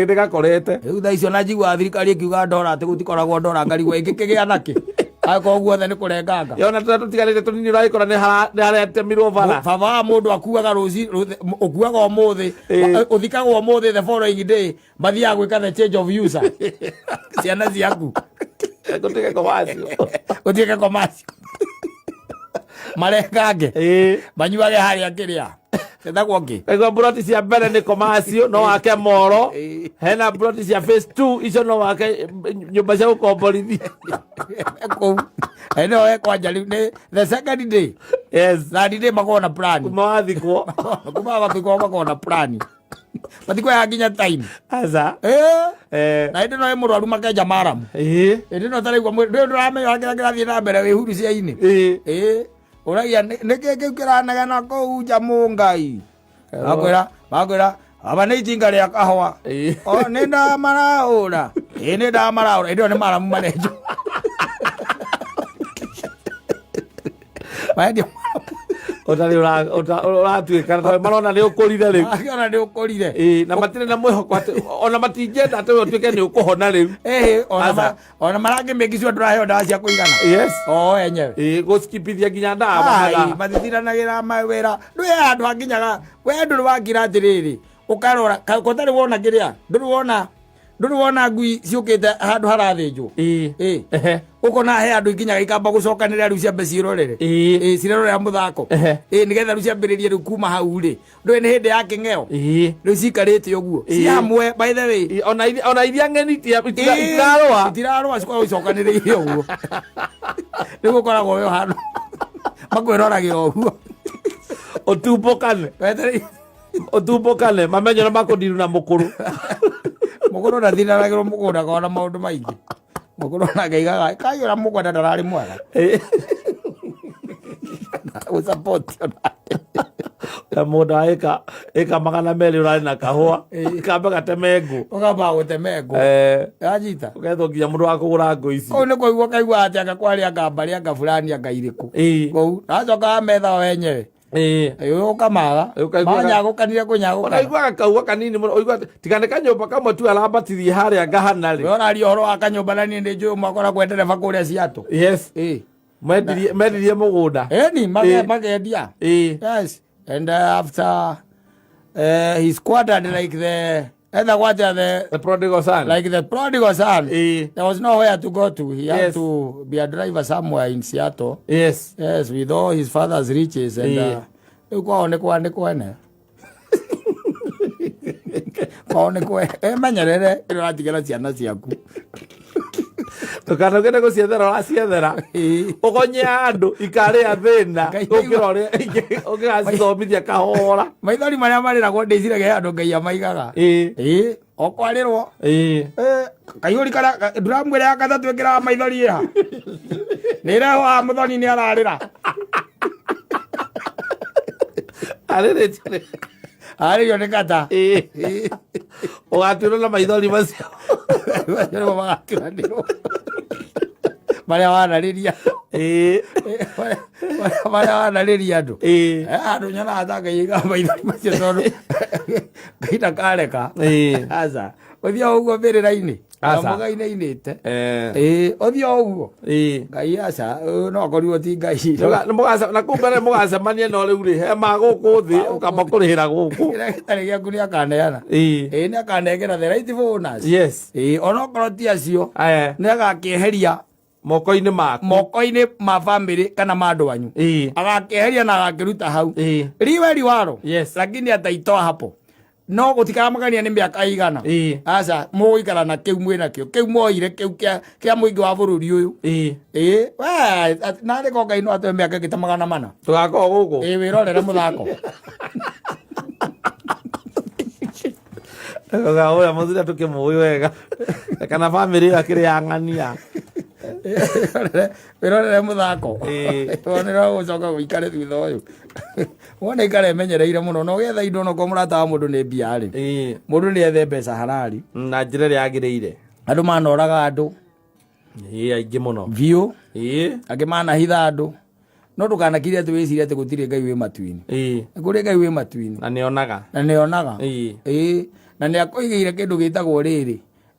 Speaker 2: ndĩgakorete.
Speaker 1: Rĩu thaa icio na njiguaga thirikari ĩkiuga ndora atĩ gũtikoragwo ndora, ngarigwo ĩngĩkĩgĩa nakĩ angĩkorwo guothe nĩ kũrenganga.
Speaker 2: Yona tũrĩa tũtigarĩte tũnini ũragĩkora nĩ haretemirwo bara.
Speaker 1: Baba wa mũndũ akuaga rũci, ũkuaga ũmũthĩ, ũthikagwo ũmũthĩ, the following day mathiaga gwĩka the change of user, ciana ciaku.
Speaker 2: Gũtuĩke komacio.
Speaker 1: Gũtuĩke komacio, marengange, manyuage harĩa kĩrĩa ĩtagwo ngĩ.
Speaker 2: Kaigua mburoti cia mbere nĩ komacio, no wake moro. Hena mburoti cia phase 2, icio no wake nyũmba cia gũkomborithia.
Speaker 1: Kũu ĩno ekwanja rĩu nĩ the second day. Third day makorwo na plan.
Speaker 2: Kuma wathikwo.
Speaker 1: Kuma mathikwo makorwo na plan, mathiko ya nginya time.
Speaker 2: Aca.
Speaker 1: Na hĩndĩ ĩno ĩ mũrwaru makenja maramu. Hĩndĩ ĩno ũtaraigua ndũĩ, ndũramenya kĩrĩa kĩrathiĩ na mbere wĩ huru cia-inĩ. Ĩĩ, ũragia nĩkĩ kĩu kĩranegena kũu nja mũngai, makwĩra aba nĩ itinga rĩa kahũa. O nĩ ndamarahũra, ĩĩ, nĩ ndamarahũra. Hĩndĩ ĩyo nĩ maramu marenjwo, marendio.
Speaker 2: Ũtarĩ ũratuĩka tondũ marona nĩ ũkũrire rĩu.
Speaker 1: Akĩona nĩ ũkũrire.
Speaker 2: Na matirĩ na mwĩhoko atĩ ona matingĩenda atĩ we ũtuĩke nĩ ũkũhona rĩu.
Speaker 1: Ĩĩ, ona
Speaker 2: Aca.
Speaker 1: Ona marangĩ sure ndũraheo ndawa cia kũigana. O enyewe.
Speaker 2: Gũskipithia nginya ndawa
Speaker 1: Ai,
Speaker 2: mathaa.
Speaker 1: matitiranagĩra mawĩra, ndũĩ handũ hanginyaga we ndũrĩ wakira atĩrĩrĩ, ũkarora kotarĩ wona kĩrĩa, ndũrĩ wona ngui ciũkĩte handũ harathĩnjwo. Ĩĩ. Ũkona he andũ ikinyaga ikamba gũcokanĩrĩra rĩu ciambe ciĩrorere. Ĩĩ, cirerorera mũthako. Ĩĩ, nĩgetha rĩu ciambĩrĩrie rĩu kuma hau rĩ, ndũĩ nĩ hĩndĩ ya kĩng'eo. Rĩu cikarĩte ũguo ci hamwe, by the way.
Speaker 2: Ona iria ng'eni itirarũa.
Speaker 1: Itirarũa, cikoragwo icokanĩrĩire ũguo, rĩu ũkoragwo wĩ handũ makwĩroragĩra ũguo.
Speaker 2: Ũtumbũkane.
Speaker 1: Wetereire.
Speaker 2: Ũtumbũkane mamenye na makũndiru na mũkũrũ.
Speaker 1: Mũkũrũ ndathindanagĩrwo mũgũnda kona maũndũ maingĩ. Mũkũrũ nake aigaga kaiyũra mũgũnda ndararĩ mwega. Gũsupport onake.
Speaker 2: Na mũgũnda wa ĩka 200 ũrarĩ na kahũa. Kambe gateme ngũ.
Speaker 1: Ũkamba gũteme ngũ. Anyita.
Speaker 2: Ũgethwo nginya mũndũ wa kũgũra ngũ ici.
Speaker 1: Kũu nĩ kũigua kaigua atĩ anga kwarĩ anga mbarĩ anga fulani anga irĩkũ. Kũu. Na acoka ametha o enyewe. Ũkamaga.
Speaker 2: Ũkaigua-
Speaker 1: Manyagũkanire kũnyagũkana.
Speaker 2: Ũraiguaga kaua kanini mũno ũigua atĩ tiga nĩ kanyũmba kamwe tu arambatirie harĩa ngahana rĩ.
Speaker 1: We ũraria ũhoro wa kanyũmba na niĩ nĩ njũĩ ũmwe akoragwo e ndereba kũrĩa Seattle.
Speaker 2: Yes. Mendirie mũgũnda.
Speaker 1: Ĩni makendia. Yes. And after he squatted like the either what are
Speaker 2: the prodigal son.
Speaker 1: Like the prodigal son. There was nowhere to go to. He had to be a driver somewhere in Seattle.
Speaker 2: Yes.
Speaker 1: Yes, with all his father's riches and rĩu kwao nĩ kwa nĩ kwene. Kwao nĩ kwe emenyerere ũratigĩra ciana ciaku.
Speaker 2: Ndũkanogere gũciethera ũraciethera. Ũgonye andũ ikarĩa thĩna gũkĩra ũrĩa ũngĩgacithomithia kahora.
Speaker 1: Maithori marĩa marĩragwo ndĩciragia andũ Ngai amaigaga. Okwarĩrwo. Kaihũri karĩa nduramu ĩrĩa ya gatatũ ĩkĩraga maithori ĩha. Nĩ ĩrehwo haha mũthoni nĩ ararĩra.
Speaker 2: Arĩrĩte.
Speaker 1: Arĩrio nĩ kata.
Speaker 2: Ũgatuĩrwo na maithori macio.
Speaker 1: Macio nĩmo magaturanĩrwo. Marĩa wanarĩria. Marĩa wanarĩria andũ. Andũ nyonaga ta Ngai aigaga maithori macio tondũ Ngai ndakareka. Aca. Ũthiĩ o ũguo mbĩrĩra-inĩ.
Speaker 2: Aca.
Speaker 1: Mũgainainĩte. Ũthiĩ o ũguo. Ngai aca, no akorirwo ti Ngai.
Speaker 2: Na kũu mbere mũgacemania no rĩu rĩ, he ma gũkũ thĩ, ũkamba kũrĩhĩra gũkũ.
Speaker 1: Kĩrĩa gĩtarĩ gĩaku nĩ akaneana. Nĩ akanengera the right bonus.
Speaker 2: Yes.
Speaker 1: Onokorwo ti acio, nĩ agakĩeheria
Speaker 2: moko-inĩ maku.
Speaker 1: Moko-inĩ ma family kana ma andũ anyu. Agakĩeheria na agakĩruta hau. Liwe liwalo.
Speaker 2: Yes.
Speaker 1: Lakini ataitoa hapo. No gũtikamakania nĩ mĩaka igana. Aca, mũgũikara na kĩu mwĩ nakĩo. Kĩu mwoire kĩu kĩa mũingĩ wa bũrũri ũyũ. We, narĩ ko Ngai no atũhe mĩaka ĩngĩ ta 400.
Speaker 2: Tũgakorwo gũkũ.
Speaker 1: Wĩrorere mũthako.
Speaker 2: Ũrĩa mũthuri tũkĩmũĩ wega. Kana family ĩyo akĩrĩ ya ng'ania.
Speaker 1: Wĩrorere mũthako. Wone no gũcoka gũikare thutha ũyũ. Wone ikare emenyereire mũno na ũgĩetha indo onokorwo mũrata wa mũndũ nĩ mbia rĩ. Mũndũ nĩ ethe mbeca harari.
Speaker 2: Na njĩra ĩrĩa yagĩrĩire.
Speaker 1: Andũ manoraga andũ.
Speaker 2: Aingĩ mũno.
Speaker 1: Biũ. Angĩ manahitha andũ. No ndũkanakire atĩ wĩcirie atĩ gũtirĩ Ngai wĩ matu-inĩ. Nĩ kũrĩ Ngai wĩ matu-inĩ.
Speaker 2: Na nĩonaga.
Speaker 1: Na nĩonaga. Na nĩakũigĩire kĩndũ gĩtagwo rĩrĩ.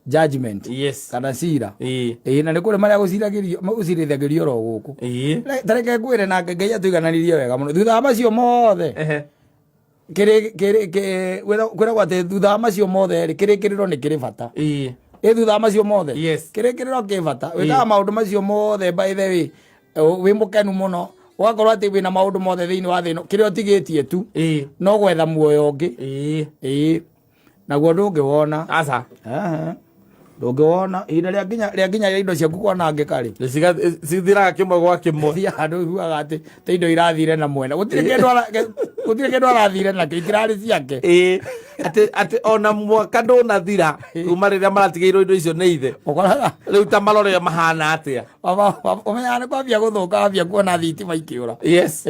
Speaker 1: Judgment.
Speaker 2: Yes.
Speaker 1: Kana cira. Na nĩ kũrĩ marĩa gũcirithagĩrio oro gũkũ. Ta reke ngwĩre nake Ngai atũigananirie wega mũno. Thutha wa macio mothe. Kwĩragwo atĩ thutha wa macio mothe rĩ, kĩrĩkĩrĩro nĩ kĩrĩ bata. Thutha wa macio mothe.
Speaker 2: Yes.
Speaker 1: Kĩrĩkĩrĩro kĩ bata. Wĩkaga maũndũ macio mothe by the way, wĩ mũkenu mũno. Ũgakorwo atĩ wĩna maũndũ mothe thĩinĩ wa thĩ ĩno, kĩrĩa ũtigĩtie tu, no gwetha muoyo ũngĩ. Naguo ndũngĩwona.
Speaker 2: Aca.
Speaker 1: Ndũngĩwona. Ihinda rĩa nginya rĩa indo ciaku kwanangĩka rĩ.
Speaker 2: Cithiraga kĩmwe gwa kĩmwe.
Speaker 1: Thiaga handũ ũiguaga atĩ ta indo irathire na mwena. Gũtirĩ kĩndũ arathire nakĩo, itirarĩ ciake.
Speaker 2: Atĩ ona mwaka ndũnathira kuma rĩrĩa maratigĩirwo indo icio nĩ ithe.
Speaker 1: Ũkoraga.
Speaker 2: Rĩu ta marore mahana atĩa.
Speaker 1: Ũmenyaga nĩ kwambia gũthũka wambia kuona thitima ikĩũra.
Speaker 2: Yes.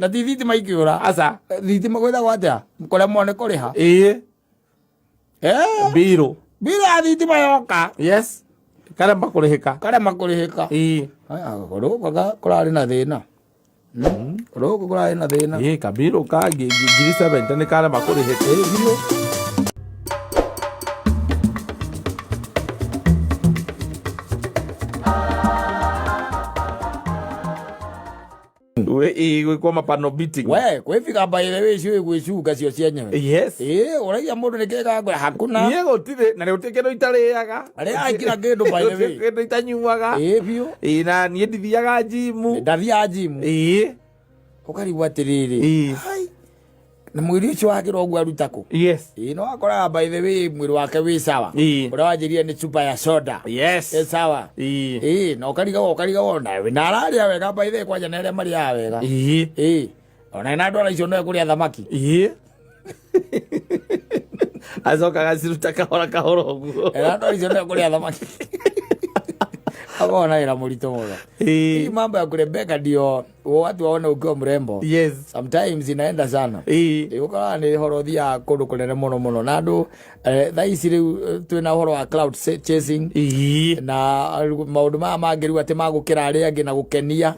Speaker 1: Na ti thitima ikĩũra.
Speaker 2: Aca.
Speaker 1: Thitima gwĩtagwo atĩa? Kũremwo nĩ kũrĩha.
Speaker 2: Mbirũ.
Speaker 1: Mbirũ ya thitima yoka.
Speaker 2: Yes. Karema kũrĩhĩka.
Speaker 1: Karema kũrĩhĩka. Aya, gũkũ kũrarĩ na thĩna. Gũkũ kũrarĩ na thĩna.
Speaker 2: Kabirũ ka ngiri 70 nĩ karema kũrĩhĩka.
Speaker 1: Biũ.
Speaker 2: Gwĩkwo mapano beating.
Speaker 1: We, kwĩbika by the way ciũĩ gwĩcunga cio cienyewe.
Speaker 2: Yes.
Speaker 1: Ũraiya mũndũ nĩ kĩga ngwĩra hakuna.
Speaker 2: Niĩ gũtirĩ, na gũtirĩ kĩndũ itarĩaga.
Speaker 1: Arĩaga kila kĩndũ by the way.
Speaker 2: Gũtirĩ kĩndũ itanyuaga.
Speaker 1: Biũ.
Speaker 2: Na niĩ ndithiaga njimu.
Speaker 1: Ndathiaga njimu. Ũkarigwo atĩrĩrĩ. Hai. Na mwĩrĩ ũcio wake ũguo aruta kũ?
Speaker 2: Yes.
Speaker 1: No akoraga by the way mwĩrĩ wake wĩ sawa. Ũrĩa wanjĩrire nĩ chupa ya soda.
Speaker 2: Yes.
Speaker 1: Ĩ sawa. Na ũkarigagwo na ararĩa wega by the way kwanja na arĩa marĩaga wega. Ona ina andũ icio no ekũrĩa thamaki.
Speaker 2: Acoka agaciruta kahora kahora ũguo.
Speaker 1: Era andũ acio nĩo kũrĩa thamaki. Akoragwo na wĩra mũritũ mũno. Hii mambo ya kurembeka ndio watu waone ukiwa mrembo. Sometimes inaenda sana. Ũkoraga nĩ ũhoro ũthiaga kũndũ kũnene mũno mũno na andũ thaa ici rĩu twĩna ũhoro wa cloud chasing na maũndũ maya mangĩ rĩu atĩ magũkĩra arĩa angĩ na gũkenia.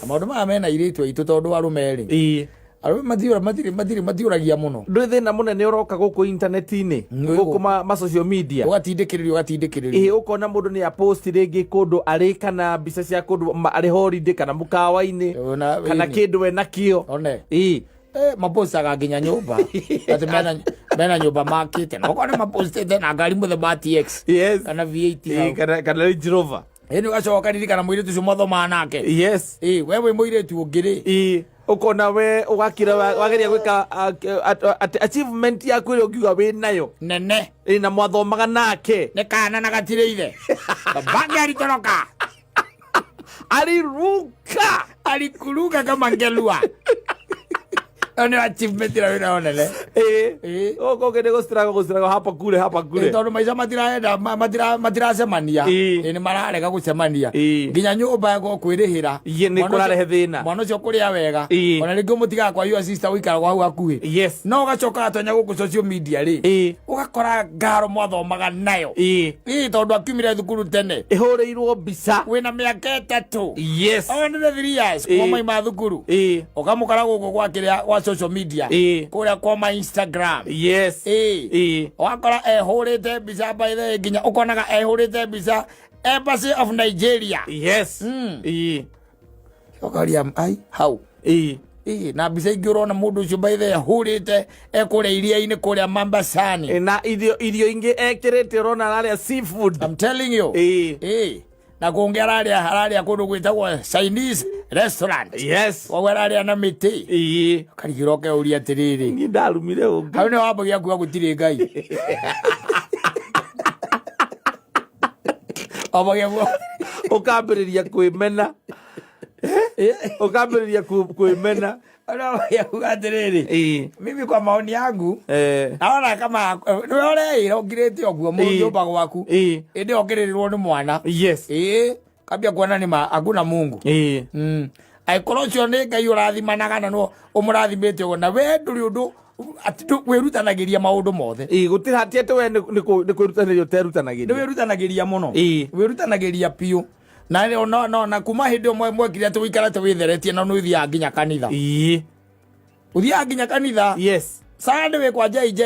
Speaker 1: Maũndũ maya mena airĩtu aitũ tondũ arũme rĩ, arũme matiũragia mũno.
Speaker 2: Ndũĩ thĩna mũnene ũroka gũkũ intaneti-inĩ, gũkũ ma social media.
Speaker 1: Ũgatindĩkĩrĩrio, ũgatindĩkĩrĩrio.
Speaker 2: Ũkona mũndũ nĩ apost rĩngĩ kũndũ arĩ kana mbica cia kũndũ arĩ holiday kana mũkawa-inĩ kana kĩndũ we nakĩo.
Speaker 1: One. Mapostaga nginya nyũmba atĩ mena nyũmba makĩte na ũkona mapostĩte na ngari mũthemba wa TX kana V8 hau.
Speaker 2: Kana Range Rover.
Speaker 1: Ĩni ũgacoka ririkana mũirĩtu ũcio mwathomaga nake. We wĩ mũirĩtu ũngĩ rĩ.
Speaker 2: Ũkona we ũgakira wageria gwĩka achievement yaku ĩrĩa ũngiuga wĩ nayo.
Speaker 1: Nene.
Speaker 2: Na mwathomaga nake.
Speaker 1: Nĩ kana na gatirĩ ithe. Babake alitoroka.
Speaker 2: Aliruka.
Speaker 1: Alikuruka kama ngelua. Ĩyo nĩyo achievement ĩrĩa wĩ nayo nene.
Speaker 2: Gũkũ ũngĩ nĩ gũstruggle, gũstruggle hapa kule, hapa kule.
Speaker 1: Tondũ maica matiraenda, matiracemania. Nĩ mararega gũcemania. Nginya nyũmba ya kwĩrĩhĩra.
Speaker 2: Nĩ
Speaker 1: Mwana ũcio
Speaker 2: kũrarehe thĩna.
Speaker 1: Mwana ũcio kũrĩa wega. Ona rĩngĩ ũmũtigaga kwa your sister ũikaraga hau hakuhĩ. No ũgacoka watonya gũkũ social media rĩ. Ũgakora ngaro mwathomaga nayo. Tondũ akiumire thukuru tene.
Speaker 2: Ĩhũrĩirwo mbica.
Speaker 1: Wĩna mĩaka 3. Oh, nĩ 3 years. Kuma maima thukuru. Ũkamũkora gũkũ gwa kĩrĩa, gwa social media. Kũrĩa kwa ma Instagram. Ũgakora ehũrĩte mbica by the way, nginya ũkonaga ehũrĩte mbica Embassy of Nigeria. Ũkaria, ai, hau. Na mbica ingĩ ũrona mũndũ ũcio by the way ahũrĩte ekũrĩa iria-inĩ kũrĩa Mombasani.
Speaker 2: Na irio ingĩ ekĩrĩte ũrona ararĩa seafood.
Speaker 1: I'm telling you. Na kũngĩ ararĩa kũndũ gwĩtagwo Chinese restaurant. Koguo ararĩa na mĩtĩ. Ũkarigĩrwo ũkeuria atĩrĩrĩ.
Speaker 2: Niĩ ndarumire ũngĩ.
Speaker 1: Hau nĩ wambagia kuga gũtirĩ Ngai. Wambagia kuga.
Speaker 2: Ũkambĩrĩria kwĩmena. Ũkambĩrĩria kwĩmena.
Speaker 1: Wambagia kuga atĩrĩrĩ. Mimi kwa maoni yangu, naona kama nĩwe ũreĩra ũngirĩte ũguo nyũmba gwaku. Ĩndĩ okĩrĩrĩrwo nĩ mwana. Kambia kuona nĩ ma hakuna Mungu. Angĩkorwo ũcio nĩ Ngai ũrathimanaga na no ũmũrathimĩte ũguo, na we ndũrĩ ũndũ atĩ wĩrutanagĩria maũndũ mothe.
Speaker 2: Gũtirĩ hatia atĩ we nĩ kwĩrutanĩria ũterutanagĩria.
Speaker 1: Nĩ wĩrutanagĩria mũno. Wĩrutanagĩria biũ. Na rĩu no, no, na kuma hĩndĩ ĩyo mwekire atĩ ũikarĩte wĩtheretie na nĩ ũthiaga nginya kanitha. Ũthiaga nginya kanitha. Sunday wĩ kwa JJ.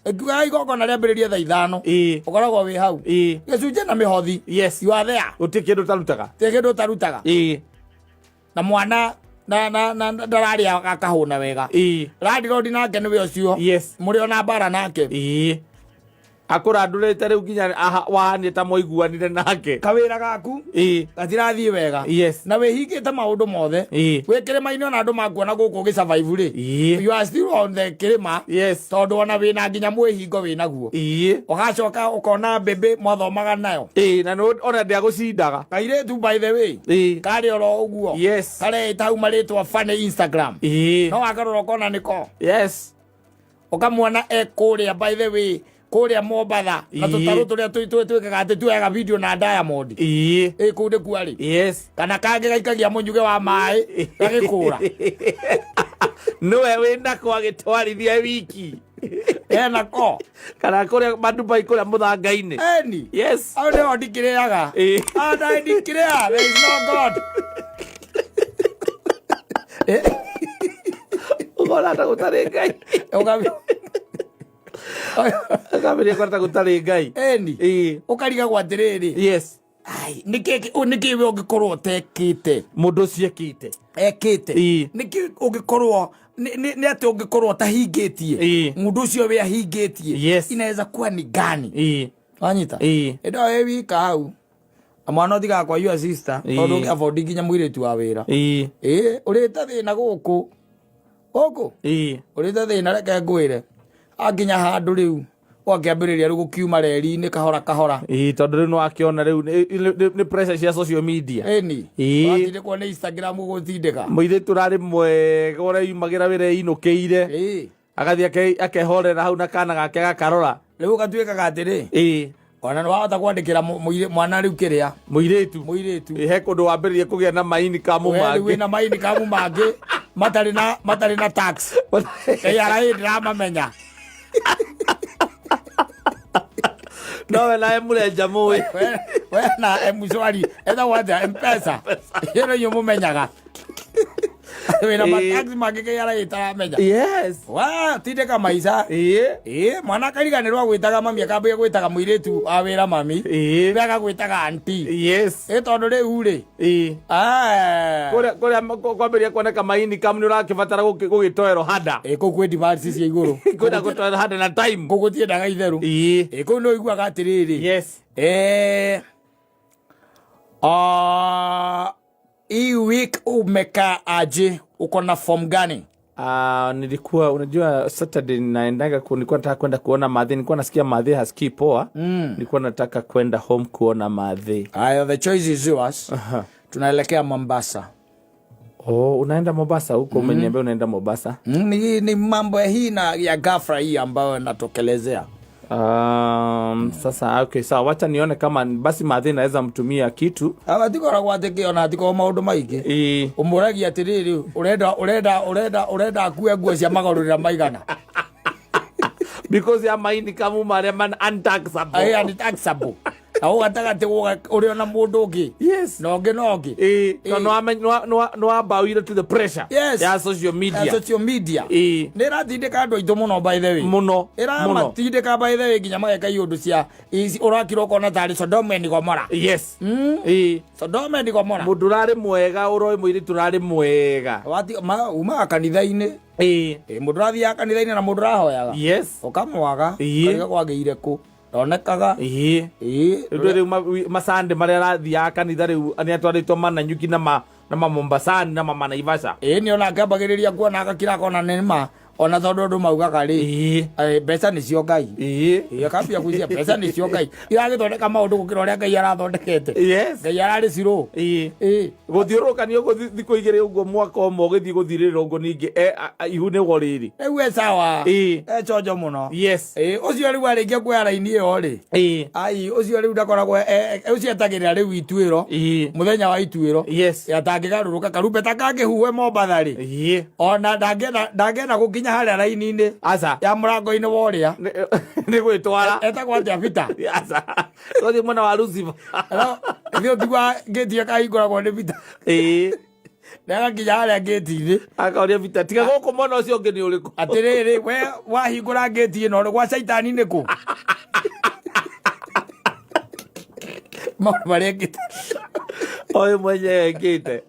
Speaker 1: Ĩkiuga igongona rĩambĩrĩrie thaa 5. Ũkoragwo wĩ hau. Gĩcunjĩ na mĩhothi. You are there.
Speaker 2: Gũtirĩ kĩndũ ũtarutaga.
Speaker 1: Gũtirĩ kĩndũ ũtarutaga. Na mwana na ndararĩa akahũna wega. Landlord nake nĩwe ũcio. Mũrĩ ona mbara nake.
Speaker 2: Akũrandũrĩte rĩu nginya wahanie ta mwaiguanire nake.
Speaker 1: Kawĩra gaku gatirathiĩ wega. Na wĩhingĩte maũndũ mothe. Wĩ kĩrĩma-inĩ ona andũ makuona gũkũ ũgĩsurvive rĩ. You are still on the kĩrĩma. Tondũ ona wĩna nginya mwĩhingo wĩnaguo. Ũgacoka ũkona mbĩmbĩ mwathomaga nayo.
Speaker 2: Na nĩ ona ndĩagũcindaga.
Speaker 1: Kairĩtu by the way. Karĩ oro ũguo. Kareita hau marĩtwa funny Instagram. No wakarora ũkona nĩko. Ũkamuona e kũrĩa by the way. Kũrĩa Mombatha, na tũtarũ tũrĩa twĩkaga atĩ tuoyaga video na Diamond. Kũu nĩkuo arĩ. Kana kangĩ gaikagia mũnyuge wa maĩ, gagĩkũra.
Speaker 2: Nĩwe wĩnako agĩtwarithia wiki.
Speaker 1: Enako.
Speaker 2: Kana kũrĩa Madubai kũrĩa mũthanga-inĩ.
Speaker 1: Eni. Hau nĩho ndikĩrĩaga. And I declare there is no God.
Speaker 2: Ũkona ta gũtarĩ Ngai. Ũkambĩrĩria kuona ta gũtarĩ Ngai.
Speaker 1: Eni. Ũkarigagwo atĩrĩrĩ. Ai, nĩkĩ we ũngĩkorwo ũtekĩte?
Speaker 2: Mũndũ ũcio ekĩte.
Speaker 1: Ekĩte. Nĩkĩ ũngĩkorwo, nĩ atĩ ũngĩkorwo ũtahingĩtie? Mũndũ ũcio we ahingĩtie. Inaweza kuwa ni gani? Wanyita? Ĩndĩ we wika hau. Na mwana ũthiaga kwa your sister, tondũ ũngĩ afford nginya mũirĩtu wa wĩra. Ũrĩte thĩna gũkũ. Gũkũ? Ũrĩte thĩna, reke ngwĩre. Anginya handũ rĩu. Ũgakĩambĩrĩria rĩu gũkiuma reri-inĩ kahora kahora.
Speaker 2: Ĩĩ, tondũ rĩu nĩwakĩona rĩu nĩ pressure cia social media.
Speaker 1: Ĩni.
Speaker 2: Ĩĩ.
Speaker 1: Watindĩkwo nĩ Instagram gũgũtindĩka.
Speaker 2: Mũirĩtu ũrarĩ mwega ũreyumagĩra wĩra einũkĩire.
Speaker 1: Ĩĩ.
Speaker 2: Agathiĩ akehorera hau na kana gake gakarora.
Speaker 1: Rĩu ũgatuĩkaga atĩrĩ.
Speaker 2: Ĩĩ.
Speaker 1: Ona nĩ wahota kwandĩkĩra mwana rĩu kĩrĩa.
Speaker 2: Mũirĩtu.
Speaker 1: Mũirĩtu.
Speaker 2: Ĩĩ, he kũndũ wambĩrĩria kũgĩa na maini kamu
Speaker 1: We rĩu
Speaker 2: mangĩ.
Speaker 1: wĩna maini kamu mangĩ matarĩ na tax. KRA ndĩramamenya.
Speaker 2: Nowe nawe mũrenja mũĩ.
Speaker 1: We na M-Shwari etagwo atĩa M-Pesa. Ĩyo nĩyo mũmenyaga. Wĩna matax mangĩ KRA ĩtaramenya.
Speaker 2: Yes.
Speaker 1: Wa tindĩka maica.
Speaker 2: Ĩĩ.
Speaker 1: Ĩĩ, mwana akariganĩrwo agwĩtaga mami akambia gwĩtaga mũirĩtu wa wĩra mami.
Speaker 2: Ĩĩ.
Speaker 1: We agagwĩtaga aunty.
Speaker 2: Yes.
Speaker 1: Ĩ tondũ rĩu rĩ.
Speaker 2: Ĩĩ.
Speaker 1: Ah.
Speaker 2: Kũrĩa kwambĩrĩria kuoneka maini kamu nĩ ũrakĩbatara gũgĩtoerwo hada.
Speaker 1: Ĩ kũu kwĩ demands cia igũrũ.
Speaker 2: Kwĩna gũtoerwo hada na time.
Speaker 1: Kũu gũtiendaga itherũ.
Speaker 2: Ĩĩ.
Speaker 1: Ĩ kũu nĩ ũiguaga atĩrĩrĩ.
Speaker 2: Yes.
Speaker 1: Hii week umekaa aje? Uko na form gani?
Speaker 2: Nilikuwa unajua Saturday naendaga nilikuwa nataka kwenda kuona madhe, nilikuwa nasikia madhe hasikii poa. Nilikuwa nataka kwenda home kuona madhe.
Speaker 1: Haya, the choice is yours. Tunaelekea Mombasa.
Speaker 2: Oh, unaenda Mombasa huko? Umeniambia unaenda Mombasa.
Speaker 1: Ni mambo ya hii na ya ghafla hii ambayo natokelezea.
Speaker 2: Sasa okay, sawa, wacha nione kama basi madhe naweza mtumia kitu.
Speaker 1: Atikoragwo atĩ ona atikoragwo maũndũ maingĩ.
Speaker 2: Ĩĩ.
Speaker 1: Ũmũragia atĩrĩrĩ, ũrenda akue nguo cia magarũrĩra maigana.
Speaker 2: Because ya maini kamu marĩa man untaxable.
Speaker 1: Aye, untaxable. Na hau gatagatĩ ũrĩ ona mũndũ ũngĩ.
Speaker 2: Yes.
Speaker 1: Na ũngĩ na ũngĩ.
Speaker 2: Ĩĩ,
Speaker 1: Ĩĩ.
Speaker 2: nĩwambawire to the pressure
Speaker 1: Yes.
Speaker 2: ya social media.
Speaker 1: Ya social media.
Speaker 2: Ĩĩ.
Speaker 1: Nĩ ĩratindĩka andũ aitũ mũno by the way.
Speaker 2: Mũno,
Speaker 1: Ĩramatindĩka by the way nginya mageka iũndũ cia ici ũrakira ũkona tarĩ Sodom and Gomorrah.
Speaker 2: Yes. Ĩĩ.
Speaker 1: Sodom and Gomorrah.
Speaker 2: Mũndũ ũrarĩ mwega, ũroĩ mũirĩtu ũrarĩ mwega.
Speaker 1: Umaga kanitha-inĩ.
Speaker 2: Ĩĩ.
Speaker 1: Ĩĩ, mũndũ ũrathiaga kanitha-inĩ na mũndũ ũrahoyaga.
Speaker 2: Yes.
Speaker 1: Ũkamwaga.
Speaker 2: Ĩĩ.
Speaker 1: Ũkariga kwagĩire kũ. Ndonekaga.
Speaker 2: Ĩĩ.
Speaker 1: Ĩĩ.
Speaker 2: Rĩu rĩu masande marĩa arathiaga kanitha rĩu nĩ atwarĩtwo Mananyuki na Mamombasani na Mamanaivasha.
Speaker 1: Ĩĩ, nĩ ona akĩambagĩrĩria kuona agakira akona nĩ ma ona tondũ andũ maugaga rĩ.
Speaker 2: Ĩĩ.
Speaker 1: Mbeca nĩcio Ngai.
Speaker 2: Ĩĩ.
Speaker 1: Ĩĩ, akambia gwĩciria mbeca nĩcio Ngai. Iragĩthondeka maũndũ gũkĩra ũrĩa Ngai arathondekete.
Speaker 2: Yes.
Speaker 1: Ngai ararĩ cirũ.
Speaker 2: Ĩĩ.
Speaker 1: Ĩĩ.
Speaker 2: Gũthiũrũrũka nĩ ũguo thikũ igĩrĩ ũguo mwaka ũmwe ũgĩthiĩ gũthirĩrĩra ũguo ningĩ, ihu nĩguo rĩrĩ.
Speaker 1: Rĩu e sawa.
Speaker 2: Ĩĩ.
Speaker 1: E chonjo mũno.
Speaker 2: Yes.
Speaker 1: Ĩĩ, ũcio rĩu arĩkia kuoya raini ĩyo rĩ.
Speaker 2: Ĩĩ.
Speaker 1: Ai, ũcio rĩu ndakoragwo ũcio etagĩrĩra rĩu ituĩro.
Speaker 2: Ĩĩ.
Speaker 1: Mũthenya wa ituĩro.
Speaker 2: Yes.
Speaker 1: Atangĩgarũrũka karumbeta kangĩhuhwe Mombatha rĩ.
Speaker 2: Ĩĩ.
Speaker 1: Ona ndangĩenda gũkinya harĩa raini-inĩ.
Speaker 2: Aca.
Speaker 1: Ya mũrango-inĩ wa ũrĩa.
Speaker 2: Nĩ gwĩtwara.
Speaker 1: Etagwo atĩa Peter?
Speaker 2: Aca. Tũthiĩ mwena wa Lucifer.
Speaker 1: Hello, ithuĩ tiguaga ngĩti ĩyo kahingũragwo nĩ Peter.
Speaker 2: Ĩĩ.
Speaker 1: Nĩagakinya harĩa ngĩti-inĩ.
Speaker 2: Akaũria Peter, tiga gũkũ mwena ũcio ũngĩ nĩ ũrĩkũ?
Speaker 1: Atĩrĩrĩ, we wahingũra ngĩti ĩno rĩ, gwa caitani nĩ kũ? Maũndũ marĩa ekĩte.
Speaker 2: Ũyũ mwenyewe ekĩte.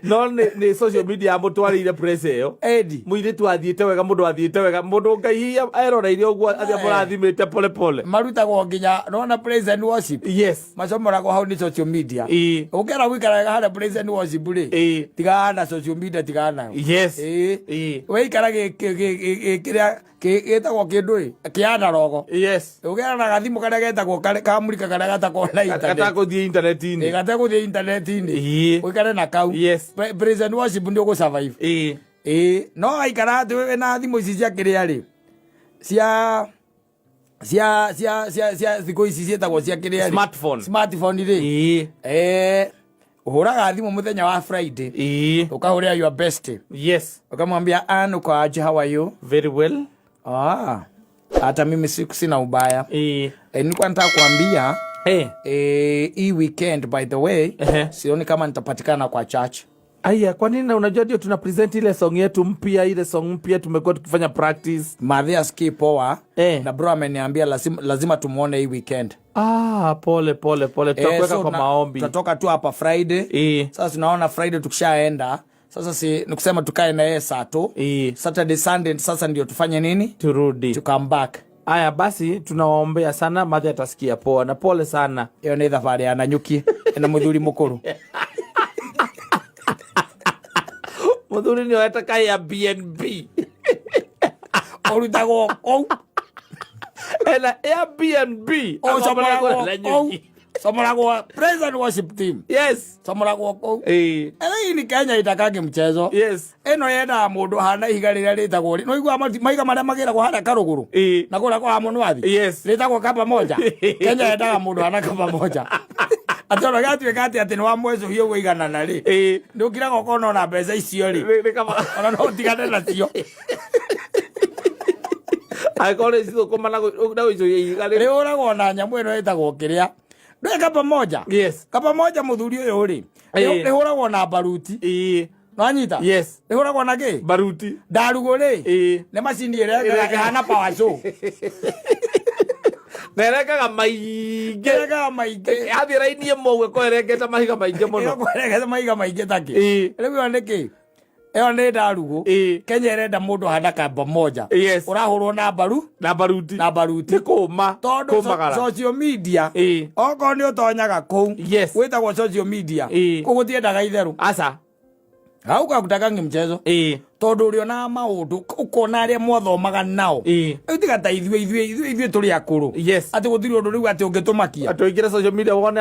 Speaker 2: No nĩ social media yamũtwarĩire press ĩyo.
Speaker 1: Edi.
Speaker 2: Mũirĩtu athiĩte wega, mũndũ athiĩte wega, mũndũ Ngai hihi eroreire ũguo athiĩ amũrathimĩte pole pole.
Speaker 1: Marutagwo nginya, nĩwona praise and worship?
Speaker 2: Yes.
Speaker 1: Macomoragwo hau nĩ social media.
Speaker 2: Ĩĩ.
Speaker 1: Ũngĩenda gũikara wega harĩa praise and worship rĩ,
Speaker 2: Ĩĩ.
Speaker 1: tigana na social media, tigana nayo.
Speaker 2: Yes.
Speaker 1: Ĩĩ.
Speaker 2: Ĩĩ.
Speaker 1: Wĩikara kĩrĩa gĩtagwo kĩndũ ĩ, kĩa analogo.
Speaker 2: Yes.
Speaker 1: Ũgera na gathimũ karĩa getagwo kamurika karĩa gatakoragwo na internet.
Speaker 2: Gatakũthiĩ internet-inĩ.
Speaker 1: Ĩĩ, gategũthiĩ internet-inĩ.
Speaker 2: Ĩĩ.
Speaker 1: Ũikare na kau.
Speaker 2: Yes.
Speaker 1: Praise and worship nĩ ũgũ survive.
Speaker 2: Ĩĩ.
Speaker 1: Ĩĩ, no waikara atĩ wĩ na thimũ ici cia kĩrĩa rĩ, cia thikũ ici ciĩtagwo cia kĩrĩa rĩ.
Speaker 2: Smartphone.
Speaker 1: Smartphone rĩ.
Speaker 2: Ĩĩ.
Speaker 1: Ũhũraga thimũ mũthenya wa Friday.
Speaker 2: Ĩĩ.
Speaker 1: Ũkahũrĩra your best.
Speaker 2: Yes.
Speaker 1: Ukamwambia, Ann, uko aje, how are you?
Speaker 2: Very well.
Speaker 1: Hata mimi sina ubaya.
Speaker 2: Ĩĩ.
Speaker 1: Nilikuwa nataka kuambia, hii weekend by the way, sioni kama nitapatikana kwa church.
Speaker 2: Aya, kwa nini? Unajua ndio tuna present ile song yetu mpya, ile song mpya tumekuwa tukifanya practice.
Speaker 1: Madhe asikii poa. Na bro ameniambia lazima tumuone hii weekend.
Speaker 2: Pole, pole, pole. Tutakuweka kwa maombi.
Speaker 1: Tutatoka tu hapa Friday. Sasa tunaona Friday tukishaenda. Sasa si ni kusema tukae na yeye saa tu. Saturday, Sunday sasa ndio tufanye nini?
Speaker 2: Turudi.
Speaker 1: To come back.
Speaker 2: Aya basi tunawaombea sana, Madhe atasikia poa na pole sana.
Speaker 1: Iyo ni thabarĩ ya Nanyuki na muthuri mukuru.
Speaker 2: Muthuri ni oete ka Airbnb.
Speaker 1: Ũrutagwo kũu.
Speaker 2: Ena Airbnb.
Speaker 1: Ũcomoragwo
Speaker 2: Na
Speaker 1: kũu.
Speaker 2: Nyuki.
Speaker 1: Comoragwo praise and worship team.
Speaker 2: Yes.
Speaker 1: Comoragwo kũu.
Speaker 2: Ĩĩ.
Speaker 1: Ĩĩ ni Kenya itakangi mchezo.
Speaker 2: Yes.
Speaker 1: Ĩno yendaga mũndũ hana ihiga rĩrĩa rĩtagwo rĩ. Nĩwaigua mahiga marĩa magĩragwo harĩa karũgũrũ.
Speaker 2: Ĩĩ.
Speaker 1: Na kũrĩa kwa Mũnwathi.
Speaker 2: Yes.
Speaker 1: Rĩtagwo kaba moja. Kenya yendaga mũndũ hana kaba moja. Atĩ ona gĩatuĩka atĩ atĩ nĩ wamwecũhia ũguo iganana rĩ.
Speaker 2: Ĩĩ.
Speaker 1: Nĩ ũkiraga ũkona ona mbeca icio rĩ.
Speaker 2: Nĩ kaba.
Speaker 1: Ona no ũtigane nacio.
Speaker 2: Angĩkorwo nĩ cithũkũma na gũicũhia ihiga rĩ.
Speaker 1: Rĩhũragwo na nyamũ ĩno ĩtagwo kĩrĩa. Ndũĩ kaba moja.
Speaker 2: Yes.
Speaker 1: Kaba moja mũthuri ũyũ rĩ.
Speaker 2: Ĩĩ.
Speaker 1: Rĩhũragwo na baruti.
Speaker 2: Ĩĩ.
Speaker 1: Nĩwanyita?
Speaker 2: Yes.
Speaker 1: Rĩhũragwo na kĩ?
Speaker 2: Baruti.
Speaker 1: Ndarugũ rĩ.
Speaker 2: Ĩĩ.
Speaker 1: Nĩ macini ĩrĩa ĩhana power saw.
Speaker 2: Na ĩrengaga maingĩ.
Speaker 1: Ĩrengaga maingĩ.
Speaker 2: Yathiĩ raini ĩmwe ũguo ĩkorwo ĩrengete mahiga maingĩ mũno.
Speaker 1: Ĩrekete mahiga maingĩ ta kĩ?
Speaker 2: Ĩĩ.
Speaker 1: Rĩu ĩyo nĩ kĩ? Ĩyo nĩ ndarugũ.
Speaker 2: Ĩĩ.
Speaker 1: Kenya ĩrenda mũndũ ahana kamba moja.
Speaker 2: Yes.
Speaker 1: Ũrahũrwo na mbaru
Speaker 2: Na baruti.
Speaker 1: na baruti.
Speaker 2: Nĩ kũma.
Speaker 1: Tondũ
Speaker 2: Kũmagara.
Speaker 1: social media
Speaker 2: Ĩĩ.
Speaker 1: okorwo nĩ ũtonyaga kũu
Speaker 2: Yes.
Speaker 1: gwĩtagwo social media
Speaker 2: Ĩĩ.
Speaker 1: kũu gũtiendaga itherũ.
Speaker 2: Aca.
Speaker 1: Hau gakutakangi mchezo.
Speaker 2: Ĩĩ.
Speaker 1: Tondũ ũrĩonaga maũndũ ũkona arĩa mwathomaga nao.
Speaker 2: Ĩĩ.
Speaker 1: Rĩu tiga ta ithuĩ ithuĩ ithuĩ ithuĩ tũrĩ akũrũ.
Speaker 2: Yes.
Speaker 1: Atĩ gũtirĩ ũndũ rĩu atĩ ũngĩtũmakia.
Speaker 2: Atĩ ũingĩre social media wone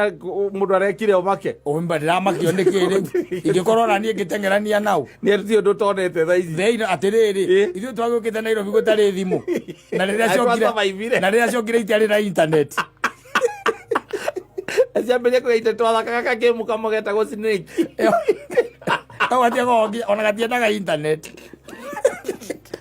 Speaker 2: mũndũ arekire ũmake.
Speaker 1: Ũmba ndĩramakio nĩkĩ rĩu ingĩkorwo ona niĩ ngĩteng'erania nao.
Speaker 2: Nĩ ti ũndũ ũtonete thaa ici.
Speaker 1: Thĩinĩ atĩrĩrĩ
Speaker 2: Ĩĩ.
Speaker 1: ithuĩ twagĩũkĩte Nairobi gũtarĩ thimũ na rĩrĩa
Speaker 2: Na
Speaker 1: ciokire
Speaker 2: twasurvivire.
Speaker 1: na rĩrĩa ciokire itiarĩ na internet.
Speaker 2: Ciambĩrĩria kũgĩa ite twathakaga kagemu kamwe getagwo Snake.
Speaker 1: Kau gatiakoragwo ona gatiendaga internet.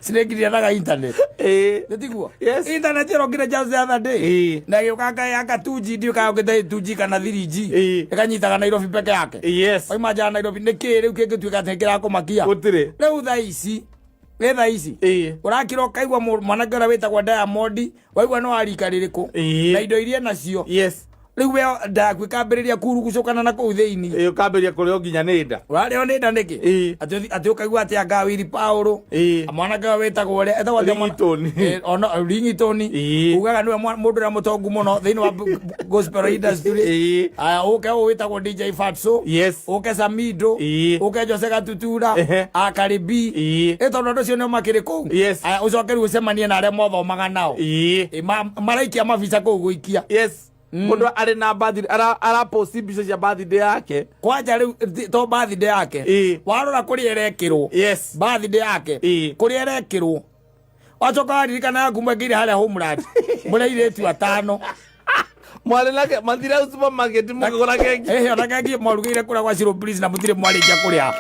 Speaker 1: Snake ndiendaga internet.
Speaker 2: Ĩĩ.
Speaker 1: Nĩ tiguo?
Speaker 2: Yes.
Speaker 1: Internet ĩrokire just the other day.
Speaker 2: Ĩĩ.
Speaker 1: Na ĩgĩũka anga 2G ndiũ kana yũkĩte 2G kana 3G.
Speaker 2: Ĩĩ.
Speaker 1: Ĩkanyitaga Nairobi peke yake.
Speaker 2: Yes.
Speaker 1: Wauma nja ya Nairobi nĩ kĩĩ rĩu kĩngĩtuĩka atĩ nĩkĩrakũmakia?
Speaker 2: Gũtirĩ.
Speaker 1: Rĩu thaa ici ĩ thaa ici
Speaker 2: Ĩĩ.
Speaker 1: ũrakira ũkaigua mwanake ũrĩa wĩtagwo Diamond waigua nĩ wa rika rĩrĩkũ
Speaker 2: Ĩĩ.
Speaker 1: na indo iria nacio
Speaker 2: Yes.
Speaker 1: rĩu we nda yaku ĩkambĩrĩria kurugucũkana na kũu thĩinĩ.
Speaker 2: Ĩĩ ũkambĩrĩria kũrĩo nginya nĩ nda.
Speaker 1: Ũrarĩo nĩ nda nĩkĩ?
Speaker 2: Ĩĩ.
Speaker 1: Atĩ atĩ ũkaigua atĩ anga Willy Paul
Speaker 2: Ĩĩ.
Speaker 1: mwanake ũyũ wĩtagwo ũrĩa etagwo atĩa mwana-
Speaker 2: Ringtone.
Speaker 1: Ĩĩ, ona Ringtone.
Speaker 2: Ĩĩ.
Speaker 1: Ugaga nĩwe mũndũ ũrĩa mũtongu mũno thĩinĩ wa gospel industry.
Speaker 2: Ĩĩ.
Speaker 1: Aya ũke ũyũ wĩtagwo DJ Fatso.
Speaker 2: Yes.
Speaker 1: Ũke Samido.
Speaker 2: Ĩĩ.
Speaker 1: Ũke Jose Gatutura.
Speaker 2: Ehe.
Speaker 1: Akaribi.
Speaker 2: Ĩĩ.
Speaker 1: Ĩ tondũ andũ acio nĩo makĩrĩ kũu.
Speaker 2: Yes.
Speaker 1: Aya ũcoke rĩu ũcemanie na arĩa mwathomaga nao.
Speaker 2: Ĩĩ.
Speaker 1: Ĩ, maraikia mabica kũu gũikia.
Speaker 2: Yes. Mũndũ arĩ na birthday araposti mbica cia birthday yake.
Speaker 1: Kwanja rĩu to birthday yake.
Speaker 2: Ĩĩ.
Speaker 1: Warora kũrĩa ĩrekĩrwo.
Speaker 2: Yes.
Speaker 1: Birthday yake.
Speaker 2: Ĩĩ.
Speaker 1: Kũrĩa ĩrekĩrwo. Wacoka waririkana yaku mwekĩire harĩa homeland. Mũrĩ airĩtu atano.
Speaker 2: Mwarĩ nake mathire supermarket mũkĩgũra keki.
Speaker 1: Ĩhĩ ona keki mwarugĩire kũrĩa gwa Shiro Please na mũtirĩ mwarĩkia kũrĩa.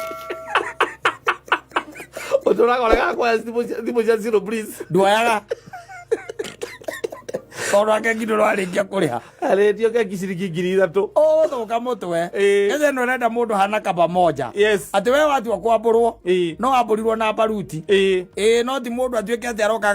Speaker 2: Ũtũraga ũregaga kuoya thimũ cia zero please.
Speaker 1: Nduoyaga. Tondũ wa keki ndũrarĩkia kũrĩa.
Speaker 2: Arĩtio keki ciringi 3,000.
Speaker 1: Ũgũthũka mũtwe.
Speaker 2: Ĩĩ.
Speaker 1: Kenya ĩno ĩrenda mũndũ hana kaba moja.
Speaker 2: Yes.
Speaker 1: Atĩ we watua kwambũrwo.
Speaker 2: Ĩĩ.
Speaker 1: No wambũrirwo na baruti.
Speaker 2: Ĩĩ.
Speaker 1: Ĩĩ no ti mũndũ atuĩke atĩ aroka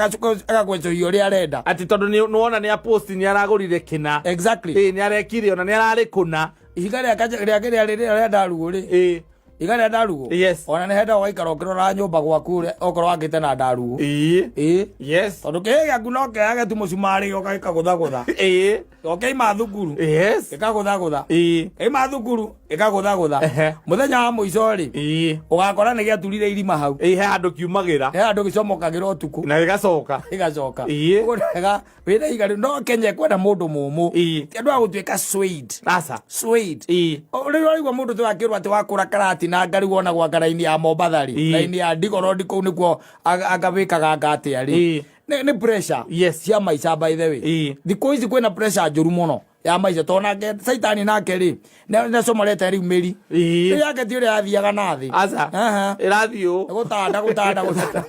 Speaker 1: agagwecũhia ũrĩa arenda.
Speaker 2: Atĩ tondũ nĩwona nĩ aposti nĩ aragũrire kĩna.
Speaker 1: Exactly.
Speaker 2: Ĩĩ nĩ arekire ona nĩ ararĩ kũna.
Speaker 1: Ihiga rĩa rĩa kĩrĩa rĩrĩa rĩa ndarugũ rĩ.
Speaker 2: Ĩĩ.
Speaker 1: Ihiga rĩa ndarugũ.
Speaker 2: Yes.
Speaker 1: Ona nĩ hendaga ũgaikara ũkĩroraga nyũmba gwaku ũrĩa okorwo wakĩte na ndarugũ.
Speaker 2: Ĩĩ.
Speaker 1: Ĩĩ.
Speaker 2: Yes.
Speaker 1: Tondũ kĩhĩ gĩaku no kĩage tu mũcumarĩ gĩoka gĩkagũthagũtha.
Speaker 2: Ĩĩ.
Speaker 1: Ũkĩima thukuru.
Speaker 2: Yes.
Speaker 1: Gĩkagũthagũtha.
Speaker 2: Ĩĩ.
Speaker 1: Kĩima thukuru gĩkagũthagũtha.
Speaker 2: Ehe.
Speaker 1: Mũthenya wa mũico rĩ.
Speaker 2: Ĩĩ.
Speaker 1: Ũgakora nĩ gĩaturire irima hau.
Speaker 2: Ĩĩ he handũ kiumagĩra.
Speaker 1: He handũ gĩcomokagĩra ũtukũ.
Speaker 2: Na gĩgacoka.
Speaker 1: Gĩgacoka.
Speaker 2: Ĩĩ.
Speaker 1: Ũguo nĩ wega wĩna ihiga rĩu no Kenya ĩkwenda mũndũ mũmũ.
Speaker 2: Ĩĩ.
Speaker 1: Ti andũ a gũtuĩka swayed.
Speaker 2: Aca.
Speaker 1: Swayed.
Speaker 2: Ĩĩ.
Speaker 1: Rĩu ũraigua mũndũ tu akĩrwo atĩ wakũra karati na ngari wonagwo anga raini ya Mombatha rĩ.
Speaker 2: Ĩĩ.
Speaker 1: Raini ya Ndigorodi kũu nĩkuo anga wĩkaga anga atĩa rĩ.
Speaker 2: Ĩĩ.
Speaker 1: Nĩ pressure
Speaker 2: Yes.
Speaker 1: cia maica by the way.
Speaker 2: Ĩĩ.
Speaker 1: Thikũ ici kwĩna pressure njũru mũno ya maica tondũ nake caitani nake rĩ nĩacomorete rĩu mĩri.
Speaker 2: Ĩĩ.
Speaker 1: Rĩu yake ti ũrĩa yathiaga na thĩ.
Speaker 2: Aca.
Speaker 1: Aha.
Speaker 2: Ĩrathiĩ ũũ.
Speaker 1: Gũtanda gũtanda gũtanda.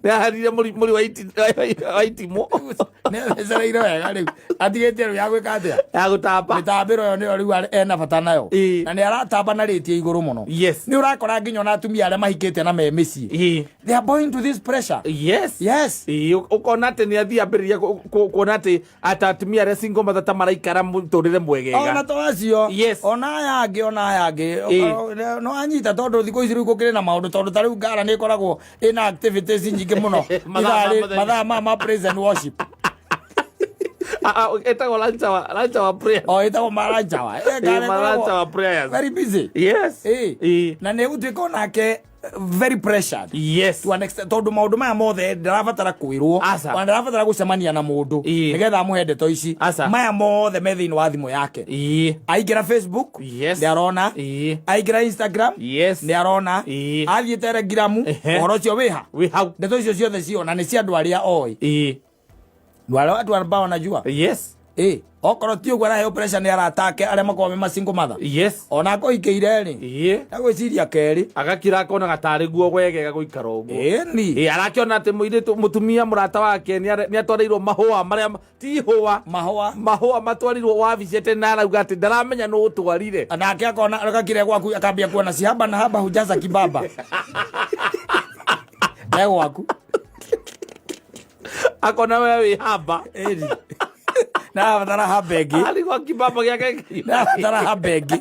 Speaker 2: Nĩ aharire mũri wa itimũ.
Speaker 1: Nĩathecereire wega rĩu. Atigĩtie rĩu ya gwĩka atĩa?
Speaker 2: Ya gũtamba.
Speaker 1: Mĩtambĩro ĩyo nĩyo rĩu ena bata nayo.
Speaker 2: Ĩĩ.
Speaker 1: Na nĩ aratamba na rĩti ya igũrũ mũno.
Speaker 2: Yes.
Speaker 1: Nĩ ũrakora nginya ona atumia arĩa mahikĩte na me mĩciĩ.
Speaker 2: Ĩĩ.
Speaker 1: They are born to this pressure.
Speaker 2: Yes.
Speaker 1: Yes.
Speaker 2: Ĩĩ, ũkona atĩ nĩ athiĩ ambĩrĩria kuona atĩ ata atumia arĩa single mother ta maraikara mũtũrĩre mwegega.
Speaker 1: Ona to acio.
Speaker 2: Yes.
Speaker 1: Ona aya angĩ ona aya angĩ.
Speaker 2: Ĩĩ.
Speaker 1: No anyita tondũ thikũ ici rĩu gũkĩrĩ na maũndũ tondũ ta rĩu ngara nĩ ĩkoragwo ĩna activities nyingĩ mũno.
Speaker 2: Mathaa ma
Speaker 1: Ithaa
Speaker 2: mũthenya.
Speaker 1: mathaa ma praise and worship.
Speaker 2: Ah, ah, etagwo lunch hour, lunch hour prayer.
Speaker 1: O ĩtagwo ma lunch hour.
Speaker 2: Eh, ma lunch hour prayers.
Speaker 1: Very busy.
Speaker 2: Yes.
Speaker 1: Na nĩ egũtuĩka onake very pressured
Speaker 2: Yes.
Speaker 1: to an extent, tondũ maũndũ maya mothe ndarabatara kwĩrwo.
Speaker 2: Aca.
Speaker 1: Ona ndarabatara gũcemania na mũndũ nĩgetha amũhe ndeto ici.
Speaker 2: Aca.
Speaker 1: Maya mothe me thĩinĩ wa thimũ yake. Aingĩra Facebook,
Speaker 2: Yes.
Speaker 1: nĩ arona. Aingĩra Instagram,
Speaker 2: Yes.
Speaker 1: nĩ arona. Athiĩ Telegram, ũhoro ũcio wĩha.
Speaker 2: Wĩ hau.
Speaker 1: Ndeto icio ciothe ciona nĩ cia andũ arĩa oĩ. Wale watu ambao wanajua.
Speaker 2: Yes.
Speaker 1: Okorwo ti ũguo araheo pressure nĩ arata ake arĩa makoragwo me masingle mother.
Speaker 2: Yes.
Speaker 1: Ona akũhikĩire rĩ, agwĩciria kerĩ.
Speaker 2: Agakira akona gatarĩ guo wegega gũikara ũguo.
Speaker 1: Ĩni.
Speaker 2: Arakĩona atĩ mũirĩtu mũtumia mũrata wake nĩ atwarĩirwo mahũa marĩa ti ihũa.
Speaker 1: Mahũa.
Speaker 2: Mahũa matwarirwo wabici atĩ na arauga atĩ ndaramenya nũ ũtwarire.
Speaker 1: Nake akona agakire gwaku akambia kuona si haba na haba hujaza kibaba. E gwaku.
Speaker 2: Akona we wĩ haba.
Speaker 1: Ĩni. Na abatara haba ĩngĩ.
Speaker 2: Arĩ gwa kibaba gĩake.
Speaker 1: Na abatara haba ĩngĩ.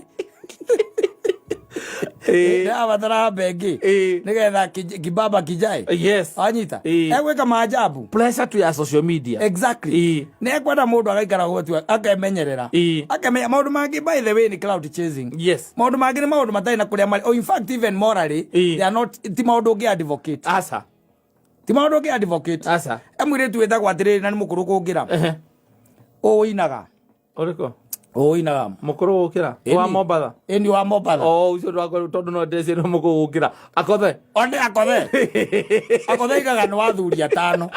Speaker 1: Na abatara haba ĩngĩ. Nĩgetha kibaba kijae.
Speaker 2: Yes.
Speaker 1: Wanyita? Egwĩka maajabu.
Speaker 2: Pressure tu ya social media.
Speaker 1: Exactly. Nĩ ekwenda mũndũ agaikara gwatua akemenyerera. Akemenya maũndũ mangĩ, by the way, nĩ cloud chasing.
Speaker 2: Yes.
Speaker 1: Maũndũ mangĩ nĩ maũndũ matarĩ na kũrĩa marĩ. Oh, in fact, even morally, they are not, ti maũndũ ũngĩ advocate.
Speaker 2: Asa.
Speaker 1: Ti maũndũ ũngĩ advocate.
Speaker 2: Asa.
Speaker 1: E mũirĩtu wĩtagwo atĩrĩrĩ na nĩ mũkũrũ kũngĩra. Ũinaga.
Speaker 2: Ũrĩkũ?
Speaker 1: Ũinaga.
Speaker 2: Mũkũrũ gũkĩra? Wa Mombatha?
Speaker 1: Ĩni wa Mombatha.
Speaker 2: Oh, ũcio ndwakorwo tondũ no ndeci nĩ mũkũrũ gũkĩra. Akothe.
Speaker 1: One akothe. Akothe igaga nĩ wathuri atano.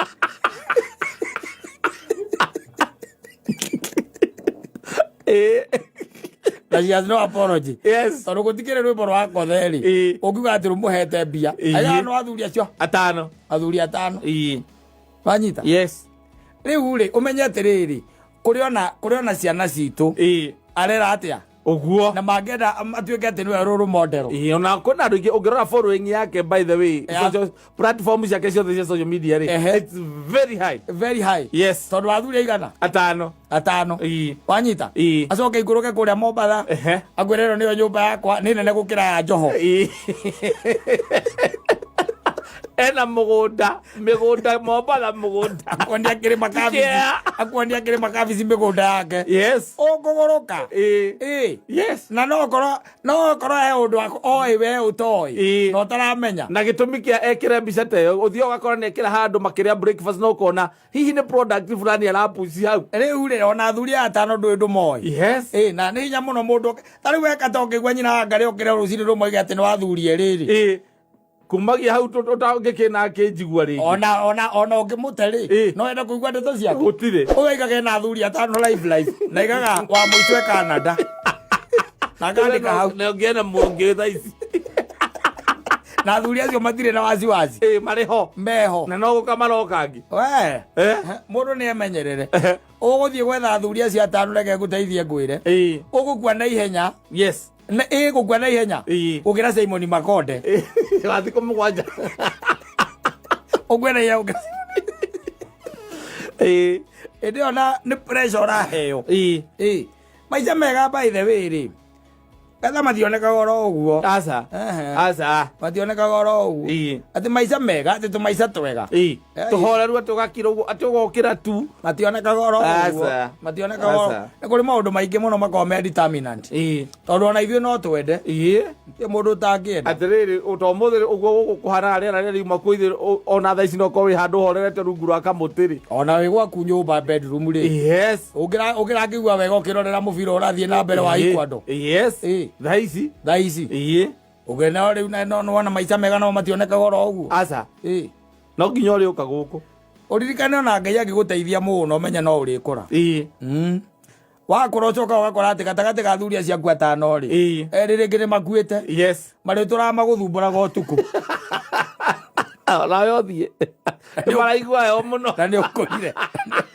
Speaker 1: Na she has no apology.
Speaker 2: Yes.
Speaker 1: Tondũ gũtikĩrĩ rwĩmbo rwa Akothe rĩ. Ũngiuga atĩ rũmũhete mbia. Aigaga nĩ wathuri acio.
Speaker 2: Atano.
Speaker 1: Athuri atano. Wanyita?
Speaker 2: Yes.
Speaker 1: Rĩu rĩ, ũmenye atĩrĩrĩ, kũrĩ ona ciana citũ. Arera atĩa?
Speaker 2: Ũguo.
Speaker 1: Na mangĩenda atuĩke atĩ nĩwe role model.
Speaker 2: Ona kwĩna andũ aingĩ ũngĩrora following yake, by the way, social platform ciake ciothe cia social media rĩ, it's very high.
Speaker 1: Very high.
Speaker 2: Yes.
Speaker 1: Tondũ athuri aigana?
Speaker 2: Atano.
Speaker 1: Atano. Wanyita? Acoke ikũrũke kũrĩa Mombatha. Akwĩre ĩno nĩyo nyũmba yakwa, nĩ nene gũkĩra ya Joho.
Speaker 2: Ena mũgũnda, mĩgũnda Mombatha mũgũnda.
Speaker 1: Akuonia kĩrĩma kabici. Akuonia kĩrĩma kabici mĩgũnda yake.
Speaker 2: Yes.
Speaker 1: Ũkũgũrũka.
Speaker 2: Yes.
Speaker 1: Na no korwo he ũndũ oĩ we ũtoĩ. Na ũtaramenya.
Speaker 2: Na gĩtũmi kĩa ekĩre mbica ta ĩyo, ũthiĩ ũgakora nĩ ekĩra handũ makĩrĩa breakfast na ũkona hihi nĩ product fulani arapuci hau.
Speaker 1: Rĩu rĩ, ona athuri aya atano ndũĩ ndũmoĩ.
Speaker 2: Yes.
Speaker 1: Na nĩ hinya mũno mũndũ ta rĩu weka ta ũngĩigua nyina wa Ngarĩ okĩre rũcinĩ rũmwe atĩ nĩ wathuri erĩ rĩ.
Speaker 2: Kumagia hau ũtangĩkĩna akĩnjigua rĩngĩ.
Speaker 1: Ona ũngĩmũte rĩ, no ende kũigua ndeto ciake.
Speaker 2: Gũtirĩ.
Speaker 1: Ũyũ aigaga ena athuri atano live live na aigaga wa mũico e Canada. Na akandĩka hau.
Speaker 2: Na ũngĩona mũngĩ thaa ici.
Speaker 1: Na athuri acio matirĩ na wasiwasi.
Speaker 2: Marĩ ho.
Speaker 1: Meho.
Speaker 2: Na no gũka maroka angĩ.
Speaker 1: We. Mũndũ nĩ emenyerere. Ũgũthiĩ gwetha athuri acio atano reke ngũteithie ngwĩre. Ũgũkua na ihenya.
Speaker 2: Yes.
Speaker 1: Na gũkua na ihenya. Gũkĩra Simon Makonde.
Speaker 2: Wa thikũ mũgwanja.
Speaker 1: Ũkue na ihenya gũkĩra. Ĩndĩ ona nĩ pressure ũraheo. Maica mega by the way rĩ. Betha mationekaga oro ũguo.
Speaker 2: Aca. Aca.
Speaker 1: Mationekaga oro ũguo. Atĩ maica mega, atĩ tũmaica twega.
Speaker 2: Tũhoreru atĩ ũgakira ũguo, atĩ ũgokĩra tu.
Speaker 1: Mationekaga oro ũguo.
Speaker 2: Aca.
Speaker 1: Mationekaga oro.
Speaker 2: Aca.
Speaker 1: Nĩ kũrĩ maũndũ maingĩ mũno makoragwo me determinant. Tondũ ona ithuĩ no twende. Ti mũndũ ũtangĩenda.
Speaker 2: Atĩrĩrĩ, to ũmũthĩ ũguo gũkũ kũhanaga rĩera rĩrĩa riuma kũu ithuĩ, ona thaa ici no ũkorwo wĩ handũ ũhorerete rungu rwa kamũtĩ rĩ.
Speaker 1: Ona wĩ gwaku nyũmba bedroom rĩ.
Speaker 2: Yes.
Speaker 1: Ũngĩrakĩigua wega ũkĩrorera mũbira ũrathiĩ na mbere wa Ecuador.
Speaker 2: Yes. Thaa ici.
Speaker 1: Thaa ici. Ũngĩona rĩu na no wona maica mega no mationekaga oro ũguo.
Speaker 2: Aca. No nginya ũrĩũka gũkũ.
Speaker 1: Ũririkane ona Ngai angĩgũteithia mũno ũmenye no ũrĩkũra. Wakũra ũcoka ũgakora atĩ gatagatĩ ka athuri acio aku atano rĩ, erĩ rĩngĩ nĩ makuĩte.
Speaker 2: Yes.
Speaker 1: Marĩtũraga magũthumbũraga ũtukũ.
Speaker 2: Onawe ũthiĩ. Nĩ maraigua heho mũno.
Speaker 1: Na nĩ ũkũrire.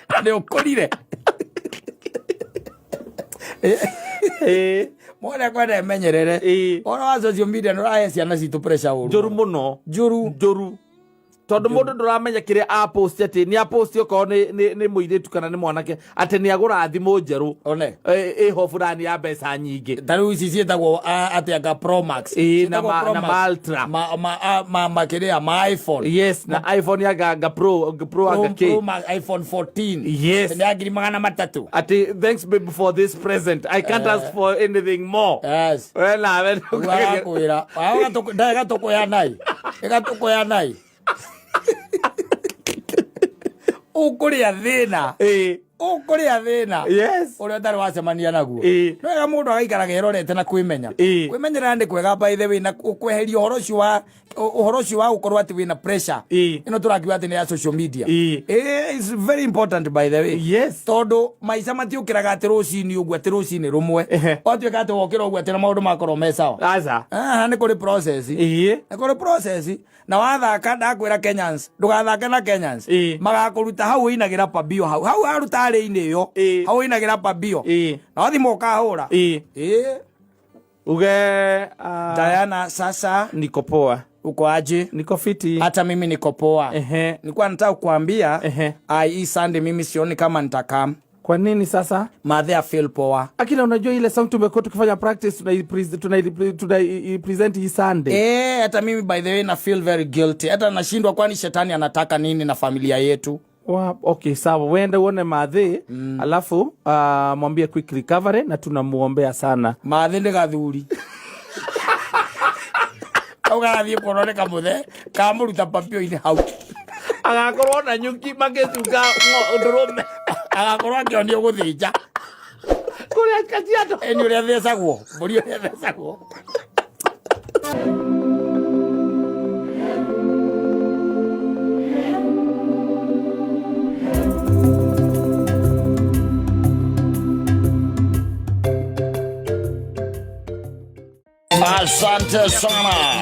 Speaker 1: Na nĩ ũkũrire. Mwana kwenda emenyerere. Ũhoro wa social media nĩ ũrahe ciana citũ pressure ũru.
Speaker 2: Njũru mũno.
Speaker 1: Njũru.
Speaker 2: Njũru. Tondu mundu nduramenya kiria apost ati ni apost okorwo ni muiritu kana ni mwanake ati ni agura thimu njeru.
Speaker 1: One.
Speaker 2: Iho fulani ya mbeca nyingi.
Speaker 1: Ta rĩu ici ciĩtagwo atĩ anga Pro Max.
Speaker 2: Ĩĩ, na
Speaker 1: Ciĩtagwo Pro
Speaker 2: na
Speaker 1: Max.
Speaker 2: ma Ultra.
Speaker 1: Ma kĩrĩa, ma iPhone.
Speaker 2: Yes, na iPhone ya ganga pro pro anga
Speaker 1: Pro,
Speaker 2: k
Speaker 1: Pro Max iPhone 14.
Speaker 2: Yes.
Speaker 1: Nĩ ya 300,000.
Speaker 2: Ati thanks babe for this present, I can't ask for anything more.
Speaker 1: Yes.
Speaker 2: We nawe
Speaker 1: Arakwĩra ĩgatũkũya nai, ĩgatũkũya nai, ũkũrĩa thĩna.
Speaker 2: Ĩĩ.
Speaker 1: Ũkũrĩa thĩna
Speaker 2: Yes.
Speaker 1: ũrĩa ũtarĩ wacemania naguo.
Speaker 2: Ĩĩ.
Speaker 1: Nĩ wega mũndũ agaikaraga erorete na kwĩmenya.
Speaker 2: Ĩĩ.
Speaker 1: Kwĩmenyerera nĩ kwega, by the way, na kweheria ũhoro ũcio wa ũhoro ũcio wa gũkorwo atĩ wĩna pressure
Speaker 2: Ĩĩ.
Speaker 1: ĩno tũrakiuga atĩ nĩ ya social media.
Speaker 2: Ĩĩ.
Speaker 1: Ĩĩ, it's very important, by the way.
Speaker 2: Yes.
Speaker 1: Tondũ maica matiũkĩraga atĩ rũcinĩ ũguo, atĩ rũcinĩ rũmwe
Speaker 2: Ehe.
Speaker 1: watuĩka atĩ wokĩra ũguo atĩ na maũndũ makorwo me sawa.
Speaker 2: Aca.
Speaker 1: Ah, nĩ kũrĩ process.
Speaker 2: Ĩĩ.
Speaker 1: Nĩ kũrĩ process, na wathaka, ndakwĩra Kenyans, ndũgathake na Kenyans.
Speaker 2: Ĩĩ.
Speaker 1: Magakũruta hau ũinagĩra pambio, hau hau aruta arĩ-inĩ ĩyo.
Speaker 2: Ĩĩ.
Speaker 1: Hau ũinagĩra pambio.
Speaker 2: Ĩĩ.
Speaker 1: Na wathimũ ũkahũra.
Speaker 2: Ĩĩ.
Speaker 1: Ĩĩ.
Speaker 2: Uge
Speaker 1: Diana, sasa
Speaker 2: niko poa.
Speaker 1: Uko aje?
Speaker 2: Niko fiti.
Speaker 1: Hata mimi niko poa. Nilikuwa nataka kukuambia, ai, hii Sunday mimi sioni kama nitakam.
Speaker 2: Kwa nini sasa?
Speaker 1: Madhe feel poa.
Speaker 2: Akina, unajua ile song tumekuwa tukifanya practice, tunaipresent hii Sunday.
Speaker 1: Eh, hata mimi, by the way, na feel very guilty. Hata nashindwa, kwani shetani anataka nini na familia yetu?
Speaker 2: Okay, sawa, wende uone madhi, alafu mwambie quick recovery na tunamuombea sana.
Speaker 1: Mathe nĩ gathuri kau garathiĩ kuonwo nĩ kamũthe kamũruta papio-inĩ hau.
Speaker 2: Agakorwo na nyuki magĩcunga ndũrũme.
Speaker 1: Agakorwo akĩonio gũthĩnja.
Speaker 2: Kũrĩa Kajiado.
Speaker 1: Ĩni ũrĩa thecagwo mbũri, ũrĩa thecagwo.
Speaker 3: Asante sana.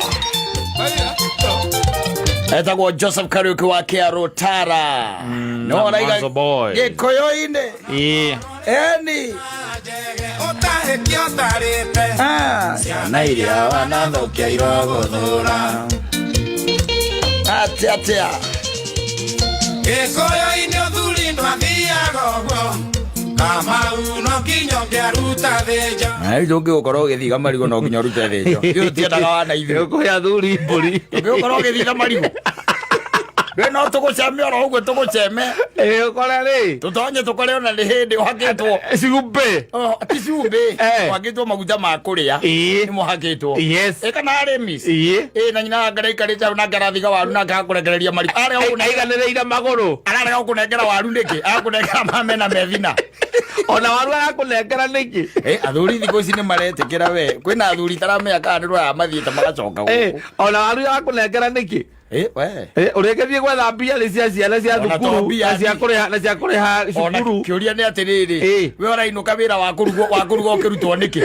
Speaker 3: Etagwo Joseph Kariuki wa Kiarutara. No araiga
Speaker 4: Mwanzo boy.
Speaker 1: Gĩkũyũ-inĩ.
Speaker 4: Ĩĩ.
Speaker 1: Eni. Ah, ciana iria wanathokia irogũthũra atĩa atĩa.
Speaker 5: Gĩkũyũ-inĩ ũthuri ndwathiaga ũguo, Kamau no nginya ũngĩaruta thĩnjo.
Speaker 1: Na rĩu ũngĩgũkorwo ũgĩthiga marigũ no nginya ũrute thĩnjo. Ithuĩ tũtiendaga wana ithuĩ.
Speaker 2: Kũhe athuri mbũri.
Speaker 1: Ũngĩgũkorwo ũgĩthitha marigũ, we no tũgũceme oro ũguo, tũgũceme.
Speaker 2: Ĩĩ, ũkore rĩ
Speaker 1: tũtonye tũkore ona nĩ hĩndĩ ũhakĩtwo.
Speaker 2: Cumbĩ.
Speaker 1: Oh, ti cumbĩ.
Speaker 2: Eh.
Speaker 1: Ũhakĩtwo maguta ma kũrĩa.
Speaker 2: Ĩĩ.
Speaker 1: Nĩ mũhakĩtwo.
Speaker 2: Yes.
Speaker 1: Ĩ kana arĩmi.
Speaker 2: Ĩĩ.
Speaker 1: Ĩ na nyina wake araikarĩte hau nake arathiga waru nake akũrekereria marigũ. Arega gũkũnengera-
Speaker 2: Aiganĩrĩire magũrũ.
Speaker 1: ararega gũkũnengera waru nĩkĩ? Arakũnengera mamena methina.
Speaker 2: Ona waru arakũnengera nĩkĩ?
Speaker 1: Eh, athuri thikũ ici nĩ maretĩkĩra we. Kwĩna athuri taramenya kana nĩ rũraya mathiĩte magacoka
Speaker 2: Eh,
Speaker 1: gũkũ.
Speaker 2: ona waru arakũnengera nĩkĩ?
Speaker 1: Eh, we.
Speaker 2: Eh, ũrĩkĩtie gwetha mbia nĩ cia ciana cia
Speaker 1: Ona to
Speaker 2: thukuru
Speaker 1: mbia
Speaker 2: na cia
Speaker 1: ni-
Speaker 2: kũrĩha na cia kũrĩha
Speaker 1: Ona
Speaker 2: cukuru.
Speaker 1: kĩũria nĩ atĩrĩrĩ,
Speaker 2: Ĩ.
Speaker 1: we ũrainũka wĩra wa kũrugwo wa kũrugwo ũkĩrutwo nĩkĩ?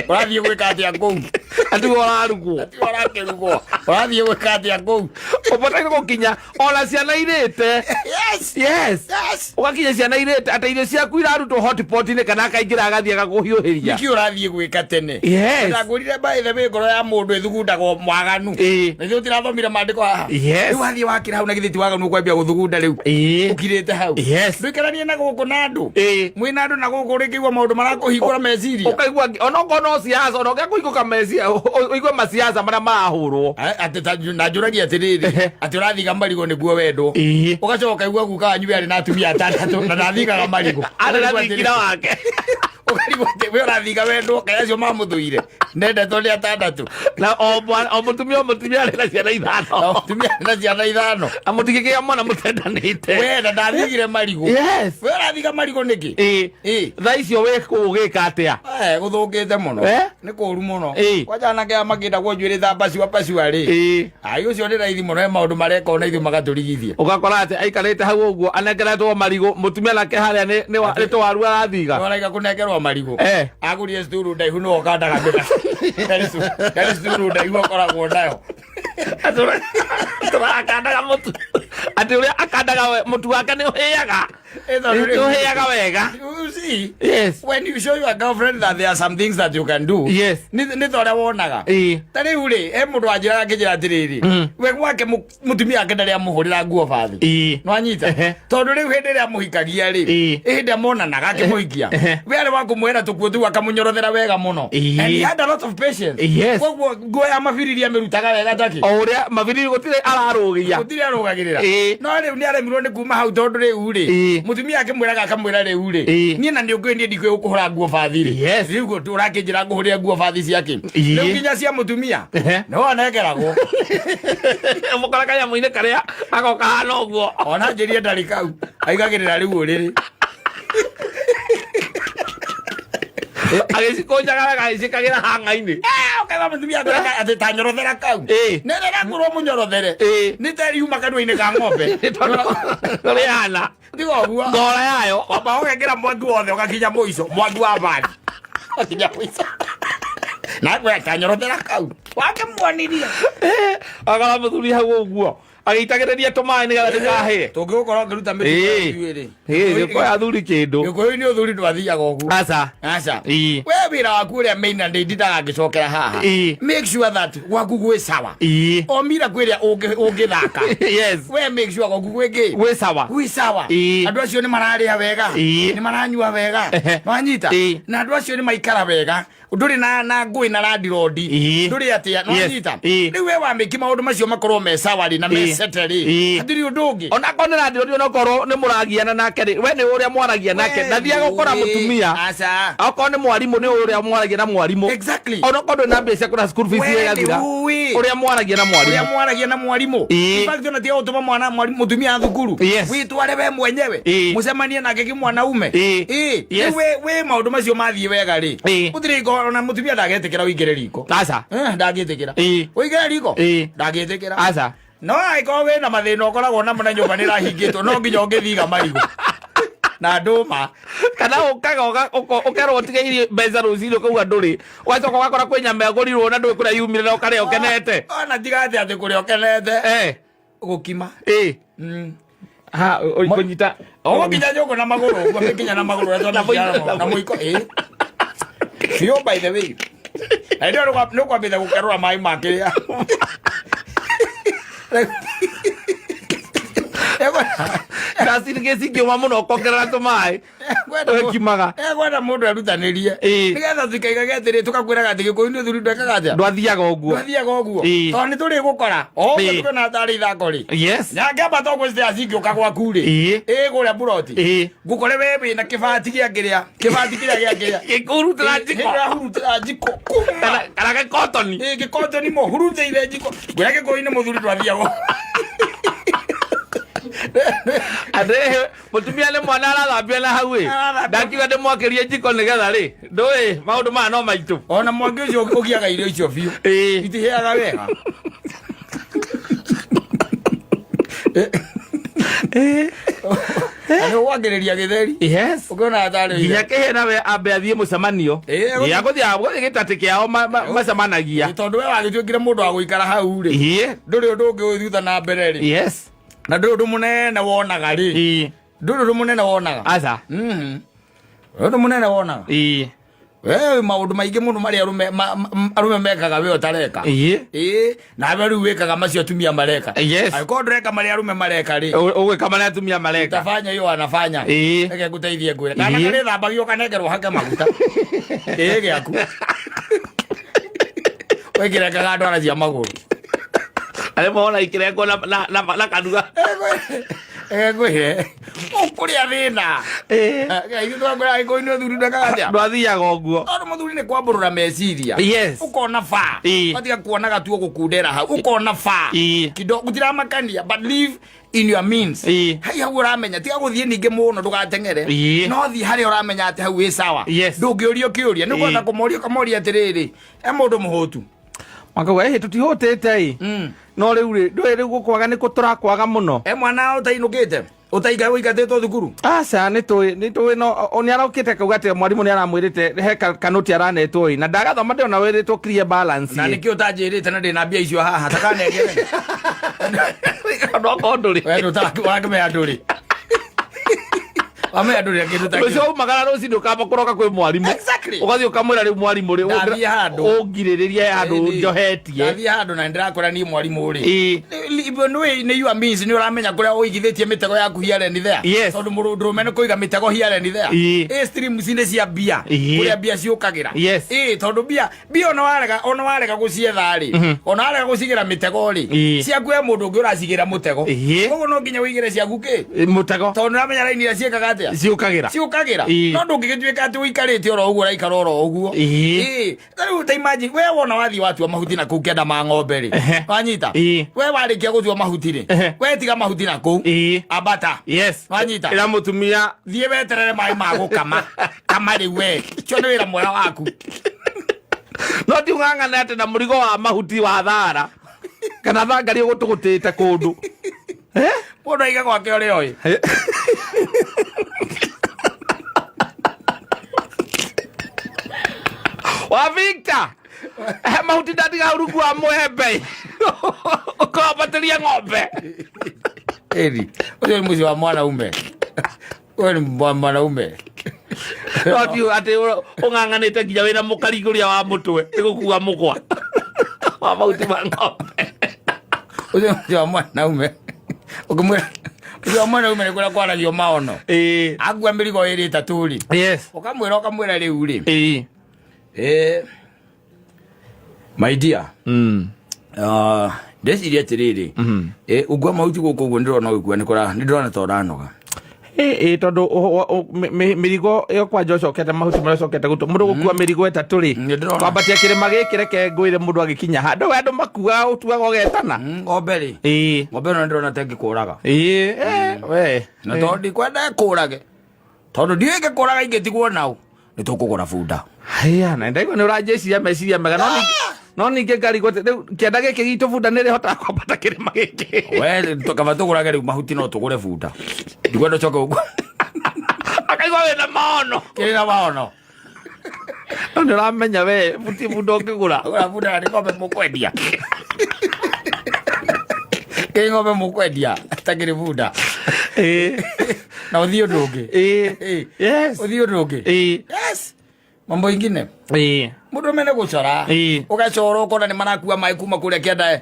Speaker 1: Ũrathiĩ gwĩka atĩa kũu?
Speaker 2: Atigwo ũrarugwo.
Speaker 1: Tiga ũrakĩrugwo. Ũrathiĩ gwĩka atĩa kũu?
Speaker 2: Ũbataire gũkinya ona ciana irĩte.
Speaker 1: Yes.
Speaker 2: Yes.
Speaker 1: Yes.
Speaker 2: Ũgakinya ciana irĩte atĩ irio ciaku irarutwo hotpot-inĩ kana akaingĩra agathiĩ agakũhiũhĩria.
Speaker 1: Nĩkĩ ũrathiĩ gwĩka tene?
Speaker 2: Yes.
Speaker 1: Ndagũrire, by the way, ngoro ya mũndũ ĩthugundagwo mwaganu.
Speaker 2: Ĩ.
Speaker 1: Nĩthuĩ tũtirathomire maandĩko haha?
Speaker 2: Yes.
Speaker 1: Rĩu wathiĩ wakĩra hau na githĩ ti waganu ũkwambia gũthugunda rĩu.
Speaker 2: Ĩ.
Speaker 1: Ũkirĩte hau.
Speaker 2: Yes.
Speaker 1: Ndũikaranie na gũkũ na andũ.
Speaker 2: Ĩ.
Speaker 1: Mwĩna andũ na gũkũ ũrĩkĩigua maũndũ marakũhingũra meciria.
Speaker 2: Ũkaigua onokorwo no siasa, ona ũngĩakũhingũka mecia ũigue masiasa marĩa marahũrwo.
Speaker 1: Atĩ na njũragia atĩrĩrĩ, atĩ ũrathiga marigũ nĩguo wendwo.
Speaker 2: Ĩ.
Speaker 1: Ũgacoka ũkaigua guka wanyu we arĩ na atumia atandatũ na ndathigaga marigũ.
Speaker 2: Arĩ na
Speaker 1: Ũkarigwo
Speaker 2: thingira
Speaker 1: atĩrĩrĩ,
Speaker 2: wake.
Speaker 1: ũkarigwo atĩ we ũrathiga wendwo, kaĩ acio mamũthũire nendetwo nĩ atandatũ.
Speaker 2: Na o o mũtumia arĩ na ciana
Speaker 1: Na
Speaker 2: ithano.
Speaker 1: mũtumia arĩ na ciana ithano.
Speaker 2: Na mũtingĩgĩa mwana mũtendanĩte.
Speaker 1: We na ndathigire marigũ.
Speaker 2: Yes.
Speaker 1: We ũrathiga marigũ nĩkĩ?
Speaker 2: Ĩ.
Speaker 1: Ĩ.
Speaker 2: Thaa icio wĩ kũu ũgĩka atĩa?
Speaker 1: Eh, gũthũkĩte mũno.
Speaker 2: Eh?
Speaker 1: Nĩ kũũru mũno.
Speaker 2: Ĩ.
Speaker 1: Kwanja anake aya makĩndagwo njuĩrĩ ta pacua pacua rĩ.
Speaker 2: Ĩ.
Speaker 1: Ai, ũcio nĩ raithi mũno, he maũndũ mareka ona ithuĩ magatũrigithia.
Speaker 2: Ũgakora atĩ aikarĩte hau ũguo anengeretwo marigũ, mũtumia nake harĩa nĩ tũwaru arathiga.
Speaker 1: Waraiga kũnengerwo marigũ.
Speaker 2: Eh.
Speaker 1: Agũrire sturu ndaihu nĩwe ũkandaga mĩgate. Harĩ sturu ndaihu akoragwo nayo.
Speaker 2: Tũrakandaga mũtu atĩ ũrĩa akandaga mũtu wake nĩ ũhĩaga.
Speaker 1: Ĩ, tondũ
Speaker 2: Nĩ
Speaker 1: rĩu-
Speaker 2: ũhĩaga wega.
Speaker 1: You see,
Speaker 2: Yes.
Speaker 1: when you show your girlfriend that there are some things that you can do,
Speaker 2: Yes.
Speaker 1: nĩ ta ũrĩa wonaga.
Speaker 2: Ĩĩ.
Speaker 1: Ta rĩu rĩ, he mũndũ wanjĩraga akĩnjĩra atĩrĩrĩ, we gwake mũtumia wake ndarĩ amũhũrĩra nguo bathi.
Speaker 2: Ĩĩ.
Speaker 1: Nĩwanyita?
Speaker 2: Ehe.
Speaker 1: Tondũ rĩu hĩndĩ ĩrĩa amũhikagia rĩ,
Speaker 2: Ĩĩ.
Speaker 1: hĩndĩ ĩrĩa monanaga akĩmũhikia,
Speaker 2: Ehe.
Speaker 1: we arĩ wa kũmwĩra tũkuo tũu akamũnyorothera wega mũno.
Speaker 2: Ĩĩ.
Speaker 1: And he had a lot of patience.
Speaker 2: Yes.
Speaker 1: Koguo nguo ya mabiriri amĩrutaga wega takĩ.
Speaker 2: O ũrĩa mabiriri gũtirĩ ararũgia.
Speaker 1: Gũtirĩ arũgagĩrĩra.
Speaker 2: Ĩĩ.
Speaker 1: No rĩu nĩ aremirwo nĩ kuma hau tondũ rĩu rĩ,
Speaker 2: Ĩĩ.
Speaker 1: mũtumia akĩmwĩraga akamwĩra rĩu rĩ,
Speaker 2: Ĩĩ.
Speaker 1: niĩ na nĩ ũngĩ niĩ ndikũĩ gũkũhũra nguo bathi rĩ.
Speaker 2: Yes.
Speaker 1: Rĩu ũrakĩnjĩra ngũhũrĩre nguo bathi ciake.
Speaker 2: Ĩĩ.
Speaker 1: Rĩu nginya cia mũtumia
Speaker 2: Ehe.
Speaker 1: no anengeragwo.
Speaker 2: Mũkora kanyamũ-inĩ karĩa agoka hana ũguo.
Speaker 1: Ona njĩrie ndarĩ kau aigagĩrĩra rĩu ũrĩrĩ.
Speaker 2: Agĩcikũnjaga wega agĩciĩkagĩra hang'a-inĩ.
Speaker 1: Ũkaigua mũtumia akwĩra atĩ ta nyorothera kau.
Speaker 2: Ĩĩ.
Speaker 1: Nĩ rĩrakwĩrwo mũnyorothere.
Speaker 2: Ĩĩ.
Speaker 1: Nĩ ta riuma kanua-inĩ ka ng'ombe.
Speaker 2: Tondũ rĩhana
Speaker 1: Tiga ũguo.
Speaker 2: ngora yayo.
Speaker 1: Wamba ũgekĩra mwaki wothe ũgakinya mũico, mwaki wa bathi. Ũgakinya mũico. Na akwĩra ta nyorothera kau. Wakĩmuonirie.
Speaker 2: Agora mũthuri hau ũguo agĩitagĩrĩria tũmaĩ nĩgetha ndĩkahĩe.
Speaker 1: Tũngĩgũkorwo ngĩruta mĩtugo ithuĩ rĩ.
Speaker 2: Ĩĩ, gĩkũya athuri kĩndũ.
Speaker 1: Gĩkũyũ-inĩ ũthuri ndwathiaga ũguo.
Speaker 2: Aca.
Speaker 1: Aca.
Speaker 2: Ĩĩ.
Speaker 1: We wĩra waku ũrĩa main na ndindaga ngĩcokera haha.
Speaker 2: Ĩĩ.
Speaker 1: Make sure that gwaku gwĩ sawa.
Speaker 2: Ĩĩ.
Speaker 1: O mira kwĩ ĩrĩa ũngĩthaka.
Speaker 2: Yes.
Speaker 1: We make sure gwaku gwĩ kĩ?
Speaker 2: Gwĩ sawa.
Speaker 1: Gwĩ sawa.
Speaker 2: Ĩĩ.
Speaker 1: Andũ acio nĩ mararĩa wega.
Speaker 2: Ĩĩ.
Speaker 1: Nĩ maranyua wega.
Speaker 2: Ehe.
Speaker 1: Nĩwanyita?
Speaker 2: Ĩĩ.
Speaker 1: Na andũ acio nĩ maikara wega. Ndũrĩ na ngũĩ na landirondi.
Speaker 2: Ĩĩ.
Speaker 1: Ndũrĩ atĩa. Nĩwanyita?
Speaker 2: Ĩĩ.
Speaker 1: Rĩu we wamĩki maũndũ macio makorwo me sawa rĩ na me
Speaker 2: Ĩĩ.
Speaker 1: sete rĩ.
Speaker 2: Ĩĩ.
Speaker 1: Hatirĩ ũndũ ũngĩ.
Speaker 2: Onakorwo nĩ randirondi onakorwo nĩ mũragiana nake rĩ, we nĩ ũrĩa mwaragia nake.
Speaker 1: We
Speaker 2: Ndathiaga gũkora
Speaker 1: nĩũĩ.
Speaker 2: mũtumia.
Speaker 1: Aca.
Speaker 2: Okorwo nĩ mwarimũ nĩ ũrĩa mwaragia na mwarimũ.
Speaker 1: Exactly.
Speaker 2: Onakorwo ndũrĩ na mbia cia kũrĩha school fees
Speaker 1: We
Speaker 2: ĩgathira.
Speaker 1: nĩũĩ.
Speaker 2: Ũrĩa mwaragia na
Speaker 1: Ũrĩa
Speaker 2: mwarimũ.
Speaker 1: mwaragia na mwarimũ.
Speaker 2: Ĩĩ.
Speaker 1: In fact ona tiga gũtũma mwana mwarimũ mũtumia thukuru.
Speaker 2: Yes.
Speaker 1: Wĩtware we mwenyewe.
Speaker 2: Ĩĩ.
Speaker 1: Mũcemanie nake kĩmwanaume.
Speaker 2: Ĩĩ.
Speaker 1: Ĩĩ.
Speaker 2: Yes.
Speaker 1: Rĩu we maũndũ macio mathiĩ wega rĩ.
Speaker 2: Ĩĩ.
Speaker 1: Gũtirĩ riko ona mũtumia ndagĩtĩkĩra ũingĩre riko.
Speaker 2: Aca.
Speaker 1: Ndangĩtĩkĩra.
Speaker 2: Ĩĩ.
Speaker 1: Ũingĩre riko?
Speaker 2: Ĩĩ.
Speaker 1: Ndangĩtĩkĩra.
Speaker 2: Aca.
Speaker 1: No angĩkorwo wĩna mathĩna ũkoragwo namo na nyũmba nĩrahingĩtwo no nginya ũngĩthiga marigũ. Na ndũma.
Speaker 2: Kana ũkaga ũkerwo ũtige irio mbeca rũcinĩ ũkauga ndũrĩ. Ũgacoka ũgakora kwĩ nyama ĩgũrirwo na ndũĩ kũrĩa yumire na ũkarĩa ũkenete.
Speaker 1: Ona tiga atĩ kũrĩa ũkenete. Gũkima.
Speaker 2: Ĩĩ. Ha, kũnyita.
Speaker 1: Ũgũkinya nyũngũ na magũrũ ũguo mĩkinya na magũrũ
Speaker 2: Na mũiko.
Speaker 1: na mũiko ĩĩ. Biũ by the way. Na hĩndĩ ĩyo nĩ ũkwambĩte gũkerũra maĩ ma kĩrĩa.
Speaker 2: Ndacirigĩ cingĩũma mũno ũkongerera tũmaĩ. Ũgĩkimaga.
Speaker 1: Ekwenda mũndũ erutanĩrie.
Speaker 2: Ĩĩ.
Speaker 1: Nĩgetha tũtikaigage atĩrĩ tũkakwĩraga atĩ Gĩkũyũ nĩ ũthuri ndwekaga atĩa.
Speaker 2: Ndwathiaga ũguo.
Speaker 1: Ndwathiaga ũguo.
Speaker 2: Ĩĩ.
Speaker 1: Tondũ nĩ tũrĩgũkora. O ũguo
Speaker 2: Ĩĩ.
Speaker 1: tũkĩona tarĩ ithako rĩ.
Speaker 2: Yes.
Speaker 1: Nyangĩamba to gwĩ stairs ingĩũka gwaku rĩ.
Speaker 2: Ĩĩ.
Speaker 1: Ĩĩ kũrĩa buroti.
Speaker 2: Ĩĩ.
Speaker 1: Ngũkore we wĩna kĩbati gĩa kĩrĩa. Kĩbati kĩrĩa gĩa kĩrĩa.
Speaker 2: Gĩkũhurutĩra njiko.
Speaker 1: Hurutĩra njiko. Kuma.
Speaker 2: Kana gĩkotoni.
Speaker 1: Ĩĩ gĩkotoni mo hurutĩire njiko. Ngwĩra Gĩkũyũ-inĩ mũthuri ndwathiaga.
Speaker 2: Atĩrĩrĩ, mũtumia nĩ mwana arathambia na hau ĩ.
Speaker 1: Arathambia.
Speaker 2: Ndakiuga ndĩmwakĩrie njiko nĩgetha rĩ. Ndũĩ maũndũ maya no maitũ.
Speaker 1: Ona mwaki ũcio ũgiaga irio icio biũ.
Speaker 2: Ĩĩ.
Speaker 1: Itihĩaga wega. Na nĩ ũgwakĩrĩria gĩtheri.
Speaker 2: Yes.
Speaker 1: Ũkĩona tarĩ
Speaker 2: Nginya kĩhĩ nawe ambe athiĩ mũcemanio.
Speaker 1: Ĩĩ,
Speaker 2: Ĩĩ, agũthiĩ gĩtatĩ kĩao macemanagia.
Speaker 1: Tondũ we wagĩtuĩkire mũndũ wa gũikara hau rĩ.
Speaker 2: Ĩĩ.
Speaker 1: Ndũrĩ ũndũ ũngĩ ũĩ thutha na mbere rĩ.
Speaker 2: Yes.
Speaker 1: Na ndũrĩ ũndũ mũnene wonaga rĩ.
Speaker 2: Ĩĩ.
Speaker 1: Ndũrĩ ũndũ mũnene wonaga.
Speaker 2: Aca.
Speaker 1: Ũndũ mũnene wonaga.
Speaker 2: Ĩĩ.
Speaker 1: We maũndũ maingĩ mũno marĩa arũme mekaga we ũtareka.
Speaker 2: Ĩĩ.
Speaker 1: Ĩĩ, nawe rĩu wĩkaga macio atumia mareka.
Speaker 2: Yes.
Speaker 1: Angĩkorwo ndũreka marĩa arũme mareka rĩ.
Speaker 2: Ũgwĩka marĩa atumia mareka.
Speaker 1: Utafanya hiyo wanafanya.
Speaker 2: Ĩĩ.
Speaker 1: Reke ngũteithie ngwĩre. Kana
Speaker 2: Ĩĩ.
Speaker 1: karĩthambagio kanengerwo hake maguta. Ĩĩ gĩaku. Wĩkĩrekaga ndwara cia magũrũ.
Speaker 2: Arĩa mona ikĩrengwo na kanua.
Speaker 1: Reke ngwĩre. Ũkũrĩa thĩna. Ithuĩ twakwĩra Gĩkũyũ nĩ ũthuri ndwekaga atĩa.
Speaker 2: Ndwathiaga ũguo.
Speaker 1: Tondũ mũthuri nĩ kwambũrũra meciria.
Speaker 2: Yes.
Speaker 1: Ũkona ba.
Speaker 2: Ĩĩ.
Speaker 1: Ũgatiga kuonaga tu ũgũkundera hau. Ũkona ba.
Speaker 2: Ĩĩ.
Speaker 1: Kidogo gũtiramakania but live in your means.
Speaker 2: Ĩĩ.
Speaker 1: Hai hau ũramenya tiga gũthiĩ ningĩ mũno ndũgateng'ere.
Speaker 2: Ĩĩ.
Speaker 1: No thiĩ harĩa ũramenya atĩ hau wĩ sawa.
Speaker 2: Yes.
Speaker 1: Ndũngĩũrio kĩũria. Nĩ ũkũhota
Speaker 2: Ĩĩ.
Speaker 1: kũmoria ũkamoria atĩrĩrĩ. E mũndũ mũhũtu.
Speaker 2: Makauga ĩhĩ tũtihũtĩte ĩ. No rĩu rĩ ndũĩ rĩu gũkwaga nĩ kũ tũrakwaga mũno.
Speaker 1: E mwana ũtainũkĩte. Ũtainga ũingatĩtwo thukuru.
Speaker 2: Aca nĩ tũĩ no nĩ araũkĩte akauga atĩ mwarimũ nĩ aramwĩrĩte he kanoti aranetwo ĩ na ndagathoma ndĩrona wĩrĩtwo clear balance
Speaker 1: Na
Speaker 2: ĩ.
Speaker 1: nĩkĩo ũtanjĩrĩte na ndĩna mbia icio haha takanengere.
Speaker 2: Onokorwo ndũrĩ.
Speaker 1: We ndũrakĩmenya ndũrĩ. Wamenya ndũrĩ na kĩndũ ta
Speaker 2: Rũciũ
Speaker 1: kĩu.
Speaker 2: waumagara rũcinĩ ũkamba kũroka kwĩ mwarimũ.
Speaker 1: Exactly.
Speaker 2: Ũgathiĩ ũkamwĩra rĩu mwarimũ rĩ
Speaker 1: Ndathiĩ handũ.
Speaker 2: ũngirĩrĩrie handũ
Speaker 1: Ĩni.
Speaker 2: njohetie.
Speaker 1: Ndathiĩ handũ na nĩndĩrakora niĩ mwarimũ rĩ.
Speaker 2: Ĩĩ.
Speaker 1: Nĩ you are means nĩ ũramenya kũrĩa ũigithĩtie mĩtego yaku here and there.
Speaker 2: Yes.
Speaker 1: Tondũ mũndũrũme nĩ kũiga mĩtego here and there.
Speaker 2: Ĩĩ.
Speaker 1: Ĩ streams nĩ cia mbia.
Speaker 2: Ĩĩ.
Speaker 1: Kũrĩa mbia ciũkagĩra.
Speaker 2: Yes.
Speaker 1: Ĩĩ tondũ mbia mbia ona warega ona warega gũcietha rĩ. Ona warega gũcigĩra mĩtego rĩ.
Speaker 2: Ĩĩ.
Speaker 1: Ciaku he mũndũ ũngĩ ũracigĩra mũtego.
Speaker 2: Ĩĩ.
Speaker 1: Koguo no nginya ũigĩre ciaku kĩ?
Speaker 2: Ĩ, Mũtego.
Speaker 1: Tondũ nĩũramenya raini iria ciĩkaga atĩa?
Speaker 2: Ciũkagĩra.
Speaker 1: Ciũkagĩra.
Speaker 2: Ĩĩ.
Speaker 1: No ndũngĩgĩtuĩka atĩ ũikarĩte oro ũguo ũraikara oro ũguo.
Speaker 2: Ĩĩ.
Speaker 1: Ĩĩ. Ta rĩu ta imagine we wona wathiĩ watua mahuti na kũu kĩanda ma ng'ombe rĩ.
Speaker 2: Ehe.
Speaker 1: Wanyita?
Speaker 2: Ĩĩ.
Speaker 1: We warĩkia gũtua mahuti rĩ.
Speaker 2: Ehe.
Speaker 1: We tiga mahuti na kũu.
Speaker 2: Ĩĩ.
Speaker 1: Ambata.
Speaker 2: Yes.
Speaker 1: Wanyita?
Speaker 2: Ĩra mũtumia
Speaker 1: Thiĩ weterere maĩ ma gũkama. Kama rĩu we. Cio nĩ wĩra mwega waku.
Speaker 2: no ti ũng'ang'ane atĩ na mũrigo wa mahuti wa thara kana thangari ũgũtũgũtĩte kũndũ.
Speaker 1: Mũndũ aige gwake ũrĩa oĩ.
Speaker 2: Wa Victor he mahuti ndatiga hau rungu wa mwembe ũkambatĩria ng'ombe.
Speaker 1: Ĩni. Ũcio nĩ mũciĩ wa mwanaume. Ũyũ nĩ mwanaume.
Speaker 2: No ti atĩ ũng'ang'anĩte nginya wĩna mũkarigũria wa mũtwe nĩ gũkua mũkwa wa mahuti ma ng'ombe.
Speaker 1: Ũcio nĩ mũciĩ wa mwanaume. Ũkĩmwĩra ũcio wa mwanaume nĩ kũrĩa kwaragio maono.
Speaker 2: Ĩĩ.
Speaker 1: Akua mĩrigo ĩrĩ ĩtatũ rĩ.
Speaker 2: Yes.
Speaker 1: Ũkamwĩra ũkamwĩra rĩu rĩ.
Speaker 2: Ĩĩ.
Speaker 1: Eh, my dear. Ndeciria atĩrĩrĩ eh, ungua mahuti gũkũ ũguo ndĩrona ũgĩkua nĩ kũra nĩ ndĩrona ta ũranoga.
Speaker 2: Ĩĩ tondũ mĩrigo ĩyo kwanja ũcokete mahuti marĩa ũcokete gũtua mũndũ gũkua mĩrigo ĩtatũ rĩ
Speaker 1: Nĩ ndĩrona.
Speaker 2: kwambatia kĩrĩma gĩkĩ reke ngwĩre mũndũ agĩkinya handũ we andũ makuaga ũtuaga ũgetana.
Speaker 1: Ng'ombe rĩ
Speaker 2: Ĩĩ.
Speaker 1: ng'ombe ĩno nĩ ndĩrona ta ĩngĩkũraga.
Speaker 2: Ĩĩ eh, we.
Speaker 1: Na tondũ ndikwenda ĩkũrage tondũ ndiũĩ ĩngĩkũraga ingĩtigwo nao nĩ tũkũgũra bunda.
Speaker 2: Haya, na ndaigua nĩ ũranjĩciria meciria mega no no ningĩ ngarigwo atĩ rĩu kĩanda gĩkĩ gitũ bunda nĩ ĩrĩhotaga kwambata kĩrĩma gĩkĩ.
Speaker 1: We kaba tũgũrage rĩu mahuti no tũgũre bunda. Ndikwenda ũcoke ũguo.
Speaker 2: Akaigua wĩna maono.
Speaker 1: Kĩrĩ na maono.
Speaker 2: No nĩ ũramenya we buti bunda ũngĩgũra.
Speaker 1: Gũra bunda na nĩ ng'ombe mũkwendia. Kĩrĩ ng'ombe mũkwendia takĩrĩ bunda.
Speaker 2: Ĩĩ.
Speaker 1: Na ũthiĩ ũndũ ũngĩ.
Speaker 2: Ĩĩ.
Speaker 1: Ĩĩ.
Speaker 2: Yes.
Speaker 1: Ũthiĩ ũndũ ũngĩ.
Speaker 2: Ĩĩ.
Speaker 1: Yes. Mambo ingine.
Speaker 2: Ĩĩ.
Speaker 1: Mũndũ mene gũcora.
Speaker 2: Ĩĩ.
Speaker 1: Ũgacora ũkona nĩ marakua maĩ kuma kũrĩa kĩanda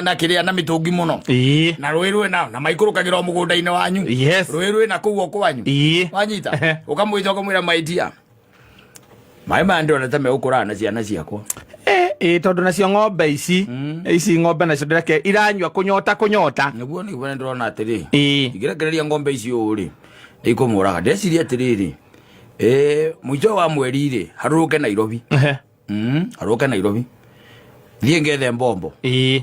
Speaker 1: na kĩrĩa na mĩtũngi mũno.
Speaker 2: Ĩĩ.
Speaker 1: Na rũĩ rwĩna na maikũrũkagĩra o mũgũnda-inĩ wanyu.
Speaker 2: Yes.
Speaker 1: Rũĩ rwĩna kũu o kwanyu.
Speaker 2: Ĩĩ.
Speaker 1: Wanyita.
Speaker 2: Ehe.
Speaker 1: Ũkamwĩta ũkamwĩra my dear. Maĩ maya ndĩrona ta megũkũraga na ciana ciakwa.
Speaker 2: Ĩĩ tondũ nacio ng'ombe ici ici ng'ombe nacio ndĩreke iranyua kũnyota kũnyota.
Speaker 1: Nĩguo nĩguo nĩndĩrona atĩrĩ.
Speaker 2: Ĩĩ.
Speaker 1: Ingĩrekereria ng'ombe ici ũũ rĩ nĩ ikũmũraga. Ndeciria atĩrĩrĩ mũico wa mweri rĩ harũrũke Nairobi.
Speaker 2: Ehe.
Speaker 1: Harũrũke Nairobi. Thiĩ ngethe mbombo.
Speaker 2: Ĩĩ.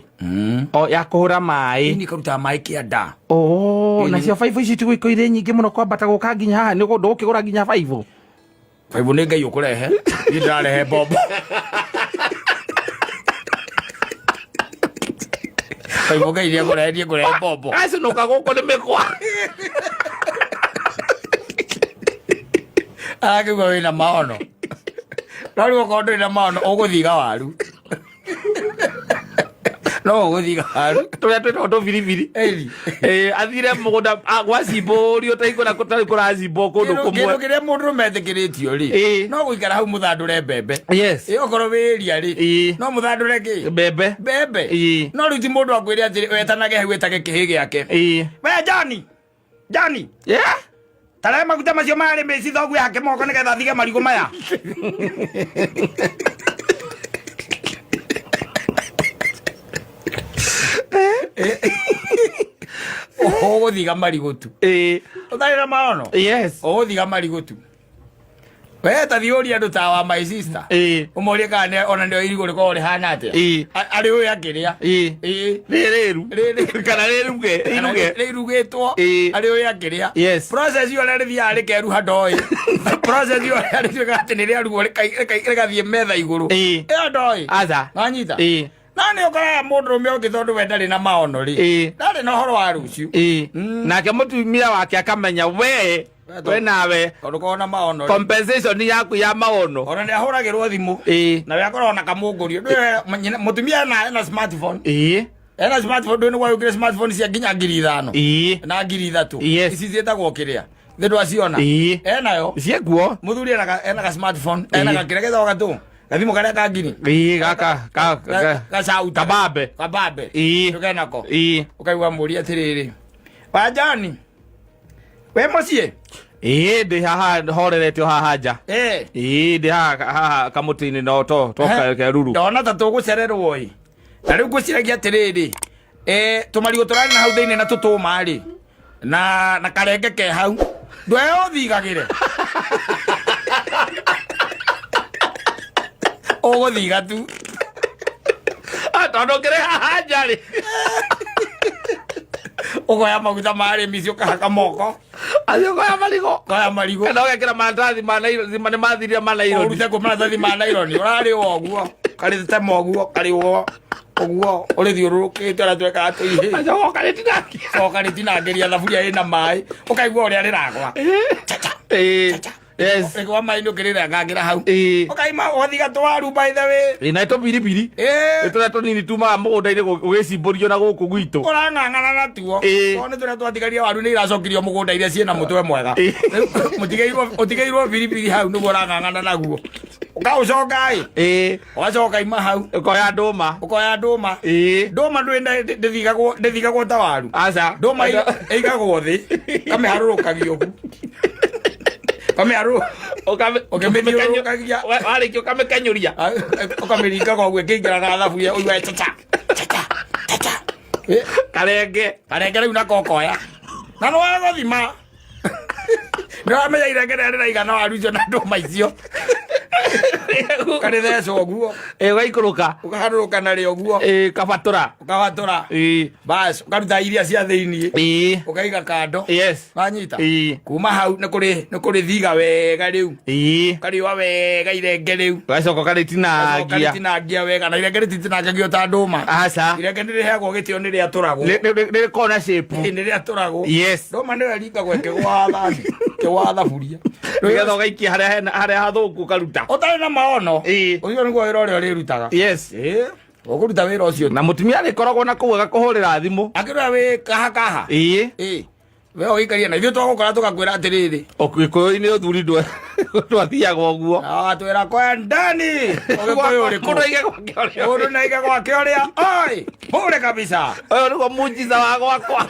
Speaker 2: O ya kũhũra maĩ.
Speaker 1: Ini karutaga maĩ kĩanda.
Speaker 2: Oh, nacio baibũ ici tigũikũ irĩ nyingĩ mũno kwambata gũka nginya haha nĩ ndũgũkĩgũra nginya baibũ.
Speaker 1: Baibũ nĩ Ngai ũkũrehe. Niĩ ndĩrarehe mbombo. Baibũ Ngai nĩ ekũrehe niĩ ngũrehe mbombo.
Speaker 2: Gacinũka gũkũ nĩ mĩkwa.
Speaker 1: Arakĩigua wĩna maono. No rĩu okorwo ndũrĩ na maono ũgũthiga waru. No ũgũthiga waru.
Speaker 2: Tũrĩa twĩtagwo tũbiribiri.
Speaker 1: Ĩni.
Speaker 2: Ĩĩ, athire mũgũnda gwacimbũrio ta ikũra tarĩ kũracimbwo kũndũ
Speaker 1: Kĩndũ
Speaker 2: kũmwe.
Speaker 1: kĩrĩa mũndũrũme etĩkĩrĩtio rĩ
Speaker 2: Ĩĩ.
Speaker 1: no gũikara hau mũthandũre mbembe.
Speaker 2: Yes.
Speaker 1: Ĩ okorwo wĩ area rĩ
Speaker 2: Ĩĩ.
Speaker 1: no mũthandũre kĩ?
Speaker 2: Mbembe.
Speaker 1: Mbembe.
Speaker 2: Ĩĩ.
Speaker 1: No rĩu ti mũndũ akwĩre atĩrĩ wetanage hau wetage kĩhĩ gĩake.
Speaker 2: Ĩĩ.
Speaker 1: We Johnny. Johnny.
Speaker 2: Yeah.
Speaker 1: Tarehe maguta macio marĩ mĩci thoguo yake moko nĩgetha thige marigũ maya. Ũgũthiga marigũ tu.
Speaker 2: Ĩĩ.
Speaker 1: Ũtarĩ na maono.
Speaker 2: Yes.
Speaker 1: Ũgũthiga marigũ tu. We ta thiĩ ũrie andũ ta wa my sister.
Speaker 2: Ĩĩ.
Speaker 1: Ũmorie kana ona nĩo irigũ rĩkoragwo rĩhana atĩa.
Speaker 2: Ĩĩ.
Speaker 1: Arĩ ũyũ akĩrĩa.
Speaker 2: Ĩĩ.
Speaker 1: Ĩĩ.
Speaker 2: Rĩrĩru.
Speaker 1: Rĩrĩ.
Speaker 2: Kana rĩruge. Rĩruge.
Speaker 1: Rĩrugĩtwo.
Speaker 2: Ĩĩ.
Speaker 1: Arĩ ũyũ akĩrĩa.
Speaker 2: Yes.
Speaker 1: Process ĩyo ũrĩa rĩthiaga rĩkeruha ndoĩ. Process ĩyo ũrĩa rĩtuĩkaga atĩ nĩ rĩarugwo rĩgathiĩ metha igũrũ.
Speaker 2: Ĩĩ.
Speaker 1: Ĩyo ndoĩ.
Speaker 2: Aca.
Speaker 1: Wanyita?
Speaker 2: Ĩĩ.
Speaker 1: Na nĩ ũkoraga mũndũrũme ũngĩ tondũ we ndarĩ na maono rĩ.
Speaker 2: Ĩĩ.
Speaker 1: Ndarĩ na ũhoro wa rũciũ.
Speaker 2: Ĩĩ. Nake mũtumia wake akamenya we we nawe
Speaker 1: Tondũ korwo na maono rĩ.
Speaker 2: compensation yaku ya maono.
Speaker 1: Ona nĩ ahũragĩrwo thimũ.
Speaker 2: Ĩĩ.
Speaker 1: Na we akoragwo na kamũngũrio. Ndũĩ mũtumia ena smartphone.
Speaker 2: Ĩĩ.
Speaker 1: Ena smartphone ndũĩ nĩ gwagĩũkire smartphone cia nginya 5,000.
Speaker 2: Ĩĩ.
Speaker 1: Na 3,000.
Speaker 2: Yes.
Speaker 1: Ici ciĩtagwo kĩrĩa. Thĩ ndwaciona?
Speaker 2: Ĩĩ.
Speaker 1: Enayo.
Speaker 2: Ciekuo.
Speaker 1: Muthuri ena ka smartphone, ena ka kĩrĩa gĩtagwo gatũ gathimũ karĩa ka ngiri.
Speaker 2: Ĩĩ, gaka
Speaker 1: gacauta.
Speaker 2: Kabambe.
Speaker 1: Kabambe.
Speaker 2: Ĩĩ.
Speaker 1: Tũkenako.
Speaker 2: Ĩĩ.
Speaker 1: Ũkaigua mũria atĩrĩrĩ, wanjani we mũciĩ?
Speaker 2: Ĩĩ, ndĩ haha horeretio haha nja. Ĩĩ, ndĩ haha kamũtĩ-inĩ, no to keruru.
Speaker 1: Ndona ta tũgũcererwo ĩ, na rĩu ngwĩciragia atĩrĩrĩ, tũmarigũ tũrarĩ na hau thĩinĩ na tũtũma rĩ, na karenge ke hau, ndwe ũthigagĩre ũgũthiga tu.
Speaker 2: Tondũ ngĩrĩ haha nja rĩ,
Speaker 1: ũkoya maguta ma arĩmi icio, ũkahaka moko.
Speaker 2: Athiĩ ũkoya marigũ.
Speaker 1: Ũkoya marigũ.
Speaker 2: Kana ũgekĩra maratathi ma naironi, nĩ mathirire ma naironi.
Speaker 1: Ũrute kũ maratathi ma naironi? Ũrarĩwa ũguo, karĩtema ũguo, karĩwa ũguo, ũrĩthiũrũrũkĩte ũrĩa twekaga tũihĩ.
Speaker 2: Acoka ũkarĩtinangia.
Speaker 1: Coka rĩtinangĩria thaburia ĩna maĩ, ũkaigua ũrĩa rĩragwa. Chacha.
Speaker 2: Ĩĩ. Yes.
Speaker 1: Rĩgwa maĩ nĩ ũkĩrĩrengangĩra hau.
Speaker 2: Ĩĩ.
Speaker 1: Ũkaima ũgathiga twaru, by the way.
Speaker 2: Ĩĩ, na tũbiribiri.
Speaker 1: Ĩĩ.
Speaker 2: Nĩ tũrĩa tũnini tumaga mũgũnda-inĩ gũgĩcimbũrio na gũkũ gwitũ.
Speaker 1: Ũrang'ang'ana natuo.
Speaker 2: Ĩĩ.
Speaker 1: Tondũ nĩ tũrĩa twatigaria, waru nĩ iracokirio mũgũnda iria ciĩna mũtwe mwega.
Speaker 2: Ĩĩ.
Speaker 1: Rĩu ũtigĩirwo biribiri hau nĩguo ũrang'ang'ana naguo. Ũkaũcoka ĩ.
Speaker 2: Ĩĩ.
Speaker 1: Ũgacoka ima hau.
Speaker 2: Ũkoya ndũma.
Speaker 1: Ũkoya ndũma.
Speaker 2: Ĩĩ.
Speaker 1: Ndũma ndĩthigagwo ta waru.
Speaker 2: Aca.
Speaker 1: Ndũma ĩigagwo thĩ, kamĩharũrũkagia ũguo. Kamĩharũ. Ũkĩmĩthiũrũrũkagia.
Speaker 2: Warĩkia ũkamĩkenyũria.
Speaker 1: Ũkamĩringaga ũguo ĩkĩingĩraga thaburia, ũiguaga chacha chacha chacha.
Speaker 2: Karenge.
Speaker 1: Karenge rĩu nako ũkoya. Na nĩ wagũthima. Nĩwamenya irenge rĩrĩa rĩraigana waru icio na ndũma icio. Karĩtheca ũguo.
Speaker 2: Ĩĩ, ũgaikũrũka.
Speaker 1: Ũkaharũrũka narĩo ũguo.
Speaker 2: Ĩĩ, ũkabatũra.
Speaker 1: Ũkabatũra.
Speaker 2: Ĩĩ.
Speaker 1: Bas, ũkaruta iria cia thĩiniĩ.
Speaker 2: Ĩĩ.
Speaker 1: Ũkaiga kando.
Speaker 2: Yes.
Speaker 1: Wanyita?
Speaker 2: Ĩĩ.
Speaker 1: Kuma hau nĩ kũrĩ thiga wega rĩu.
Speaker 2: Ĩĩ.
Speaker 1: Ũkariũa wega irenge rĩu.
Speaker 2: Ũgacoka ũkarĩtinangia.
Speaker 1: Ũkarĩtinangia wega, na irenge rĩtitinangagio ta ndũma.
Speaker 2: Aca.
Speaker 1: Irenge nĩ rĩheagwo gĩtĩo, nĩ rĩatũragwo.
Speaker 2: Nĩ rĩkoragwo na shape.
Speaker 1: Ĩĩ, nĩ rĩatũragwo.
Speaker 2: Yes.
Speaker 1: Ndũma nĩyo ĩringagwo ĩkĩgwaga thani, ĩkĩgwaga thaburia.
Speaker 2: Nĩgetha ũgaikia harĩa harĩa hathũku ũkaruta.
Speaker 1: Ũtarĩ na maono.
Speaker 2: Ĩĩ.
Speaker 1: Ũcio nĩguo wĩra ũrĩa ũrĩrutaga.
Speaker 2: Yes.
Speaker 1: Ĩĩ. Ũkũruta wĩra ũcio.
Speaker 2: Na mũtumia arĩkoragwo na kũu agakũhũrĩra thimũ.
Speaker 1: Akĩrora wĩ kaha kaha.
Speaker 2: Ĩĩ.
Speaker 1: Ĩĩ. We ũgĩikaria na ithuĩ twagũkora tũgakwĩra atĩrĩrĩ.
Speaker 2: Gĩkũyũ-inĩ ũthuri ndwathiaga ũguo.
Speaker 1: Twĩra kwendani. Ũgĩkũyũ ũrĩkũ?
Speaker 2: Mũndũ aige gwake ũrĩa.
Speaker 1: Mũndũ na aige gwake ũrĩa. Oi! Bure kabisa.
Speaker 2: Ũyũ nĩguo muujiza wa gwakwa.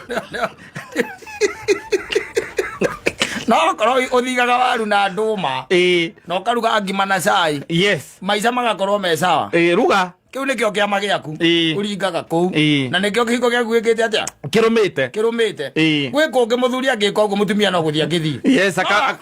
Speaker 1: No korwo ũthigaga waru na ndũma.
Speaker 2: Ĩĩ.
Speaker 1: Na ũkaruga ngima na cai.
Speaker 2: Yes.
Speaker 1: Maica magakorwo me sawa.
Speaker 2: Ĩĩ, ruga.
Speaker 1: Kĩu nĩkĩo kĩama gĩaku.
Speaker 2: Ĩĩ.
Speaker 1: Ũringaga kũu.
Speaker 2: Ĩĩ.
Speaker 1: Na nĩkĩo kĩhiko gĩaku gĩkĩte atĩa?
Speaker 2: Kĩrũmĩte.
Speaker 1: Kĩrũmĩte.
Speaker 2: Ĩĩ.
Speaker 1: Gwĩ kũngĩ mũthuri angĩka ũguo, mũtumia no gũthiĩ angĩthiĩ.
Speaker 2: Yes,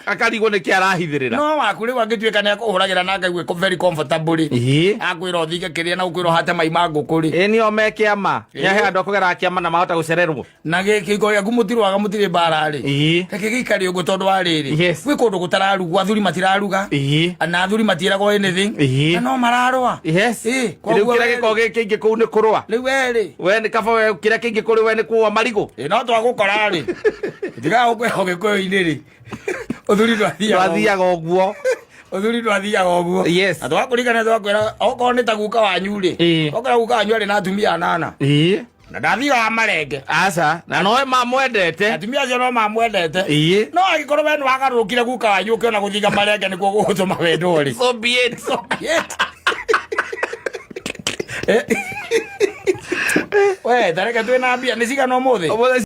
Speaker 2: akarigwo nĩkĩ arahithĩrĩra.
Speaker 1: No waku rĩu angĩtuĩka nĩ akũhũragĩra na akaigue very comfortable rĩ.
Speaker 2: Ĩĩ.
Speaker 1: Akwĩra ũthinge kĩrĩa na ũkwĩra ũhate mai ma ngũkũ rĩ.
Speaker 2: Ĩĩ, nĩo me kĩama. Nĩahe andũ a kũgera kĩama na mahota gũcererwo.
Speaker 1: Na gĩkĩiko gĩaku mũtirwaga, mũtirĩ mbara rĩ.
Speaker 2: Ĩĩ.
Speaker 1: Reke gĩikare ũguo, tondũ wa rĩrĩ,
Speaker 2: Yes.
Speaker 1: gwĩ kũndũ gũtararugwo, athuri matiraruga.
Speaker 2: Ĩĩ.
Speaker 1: Na athuri matiĩragwo anything.
Speaker 2: Ĩĩ.
Speaker 1: Na no mararũa.
Speaker 2: Yes.
Speaker 1: Ĩĩ,
Speaker 2: Rĩu
Speaker 1: koguo
Speaker 2: kĩrĩa
Speaker 1: we
Speaker 2: gĩkoragwo
Speaker 1: rĩ.
Speaker 2: gĩ kĩingĩ kũu nĩ kũrũa.
Speaker 1: Rĩu we rĩ.
Speaker 2: We nĩ kaba we kĩrĩa kĩingĩ kũrĩ we nĩ kũũa marigũ.
Speaker 1: Ĩ, no twagũkora rĩ, tigaga gũkwĩra ũgĩkũyũ-inĩ rĩ, ũthuri ndwathiaga ũguo.
Speaker 2: Ndwathiaga ũguo.
Speaker 1: Ũthuri ndwathiaga ũguo.
Speaker 2: Yes.
Speaker 1: Na twakũrigana twakwĩra okorwo nĩ ta guka wanyu rĩ.
Speaker 2: Ĩĩ.
Speaker 1: Okorwo guka wanyu arĩ na atumia anana.
Speaker 2: Ĩĩ.
Speaker 1: Na ndathiaga marenge.
Speaker 2: Aca, na noe mamwendete.
Speaker 1: Atumia acio no mamwendete.
Speaker 2: Ĩĩ.
Speaker 1: No angĩkorwo we nĩ wagarũrũkire guka wanyu, ũkĩona gũthiga marenge nĩkuo gũgũtũma wendwo rĩ.
Speaker 2: So be it.
Speaker 1: So be it. We tareke twĩna mbia nĩ cigana ũmũthĩ?
Speaker 2: Ũmũthĩ.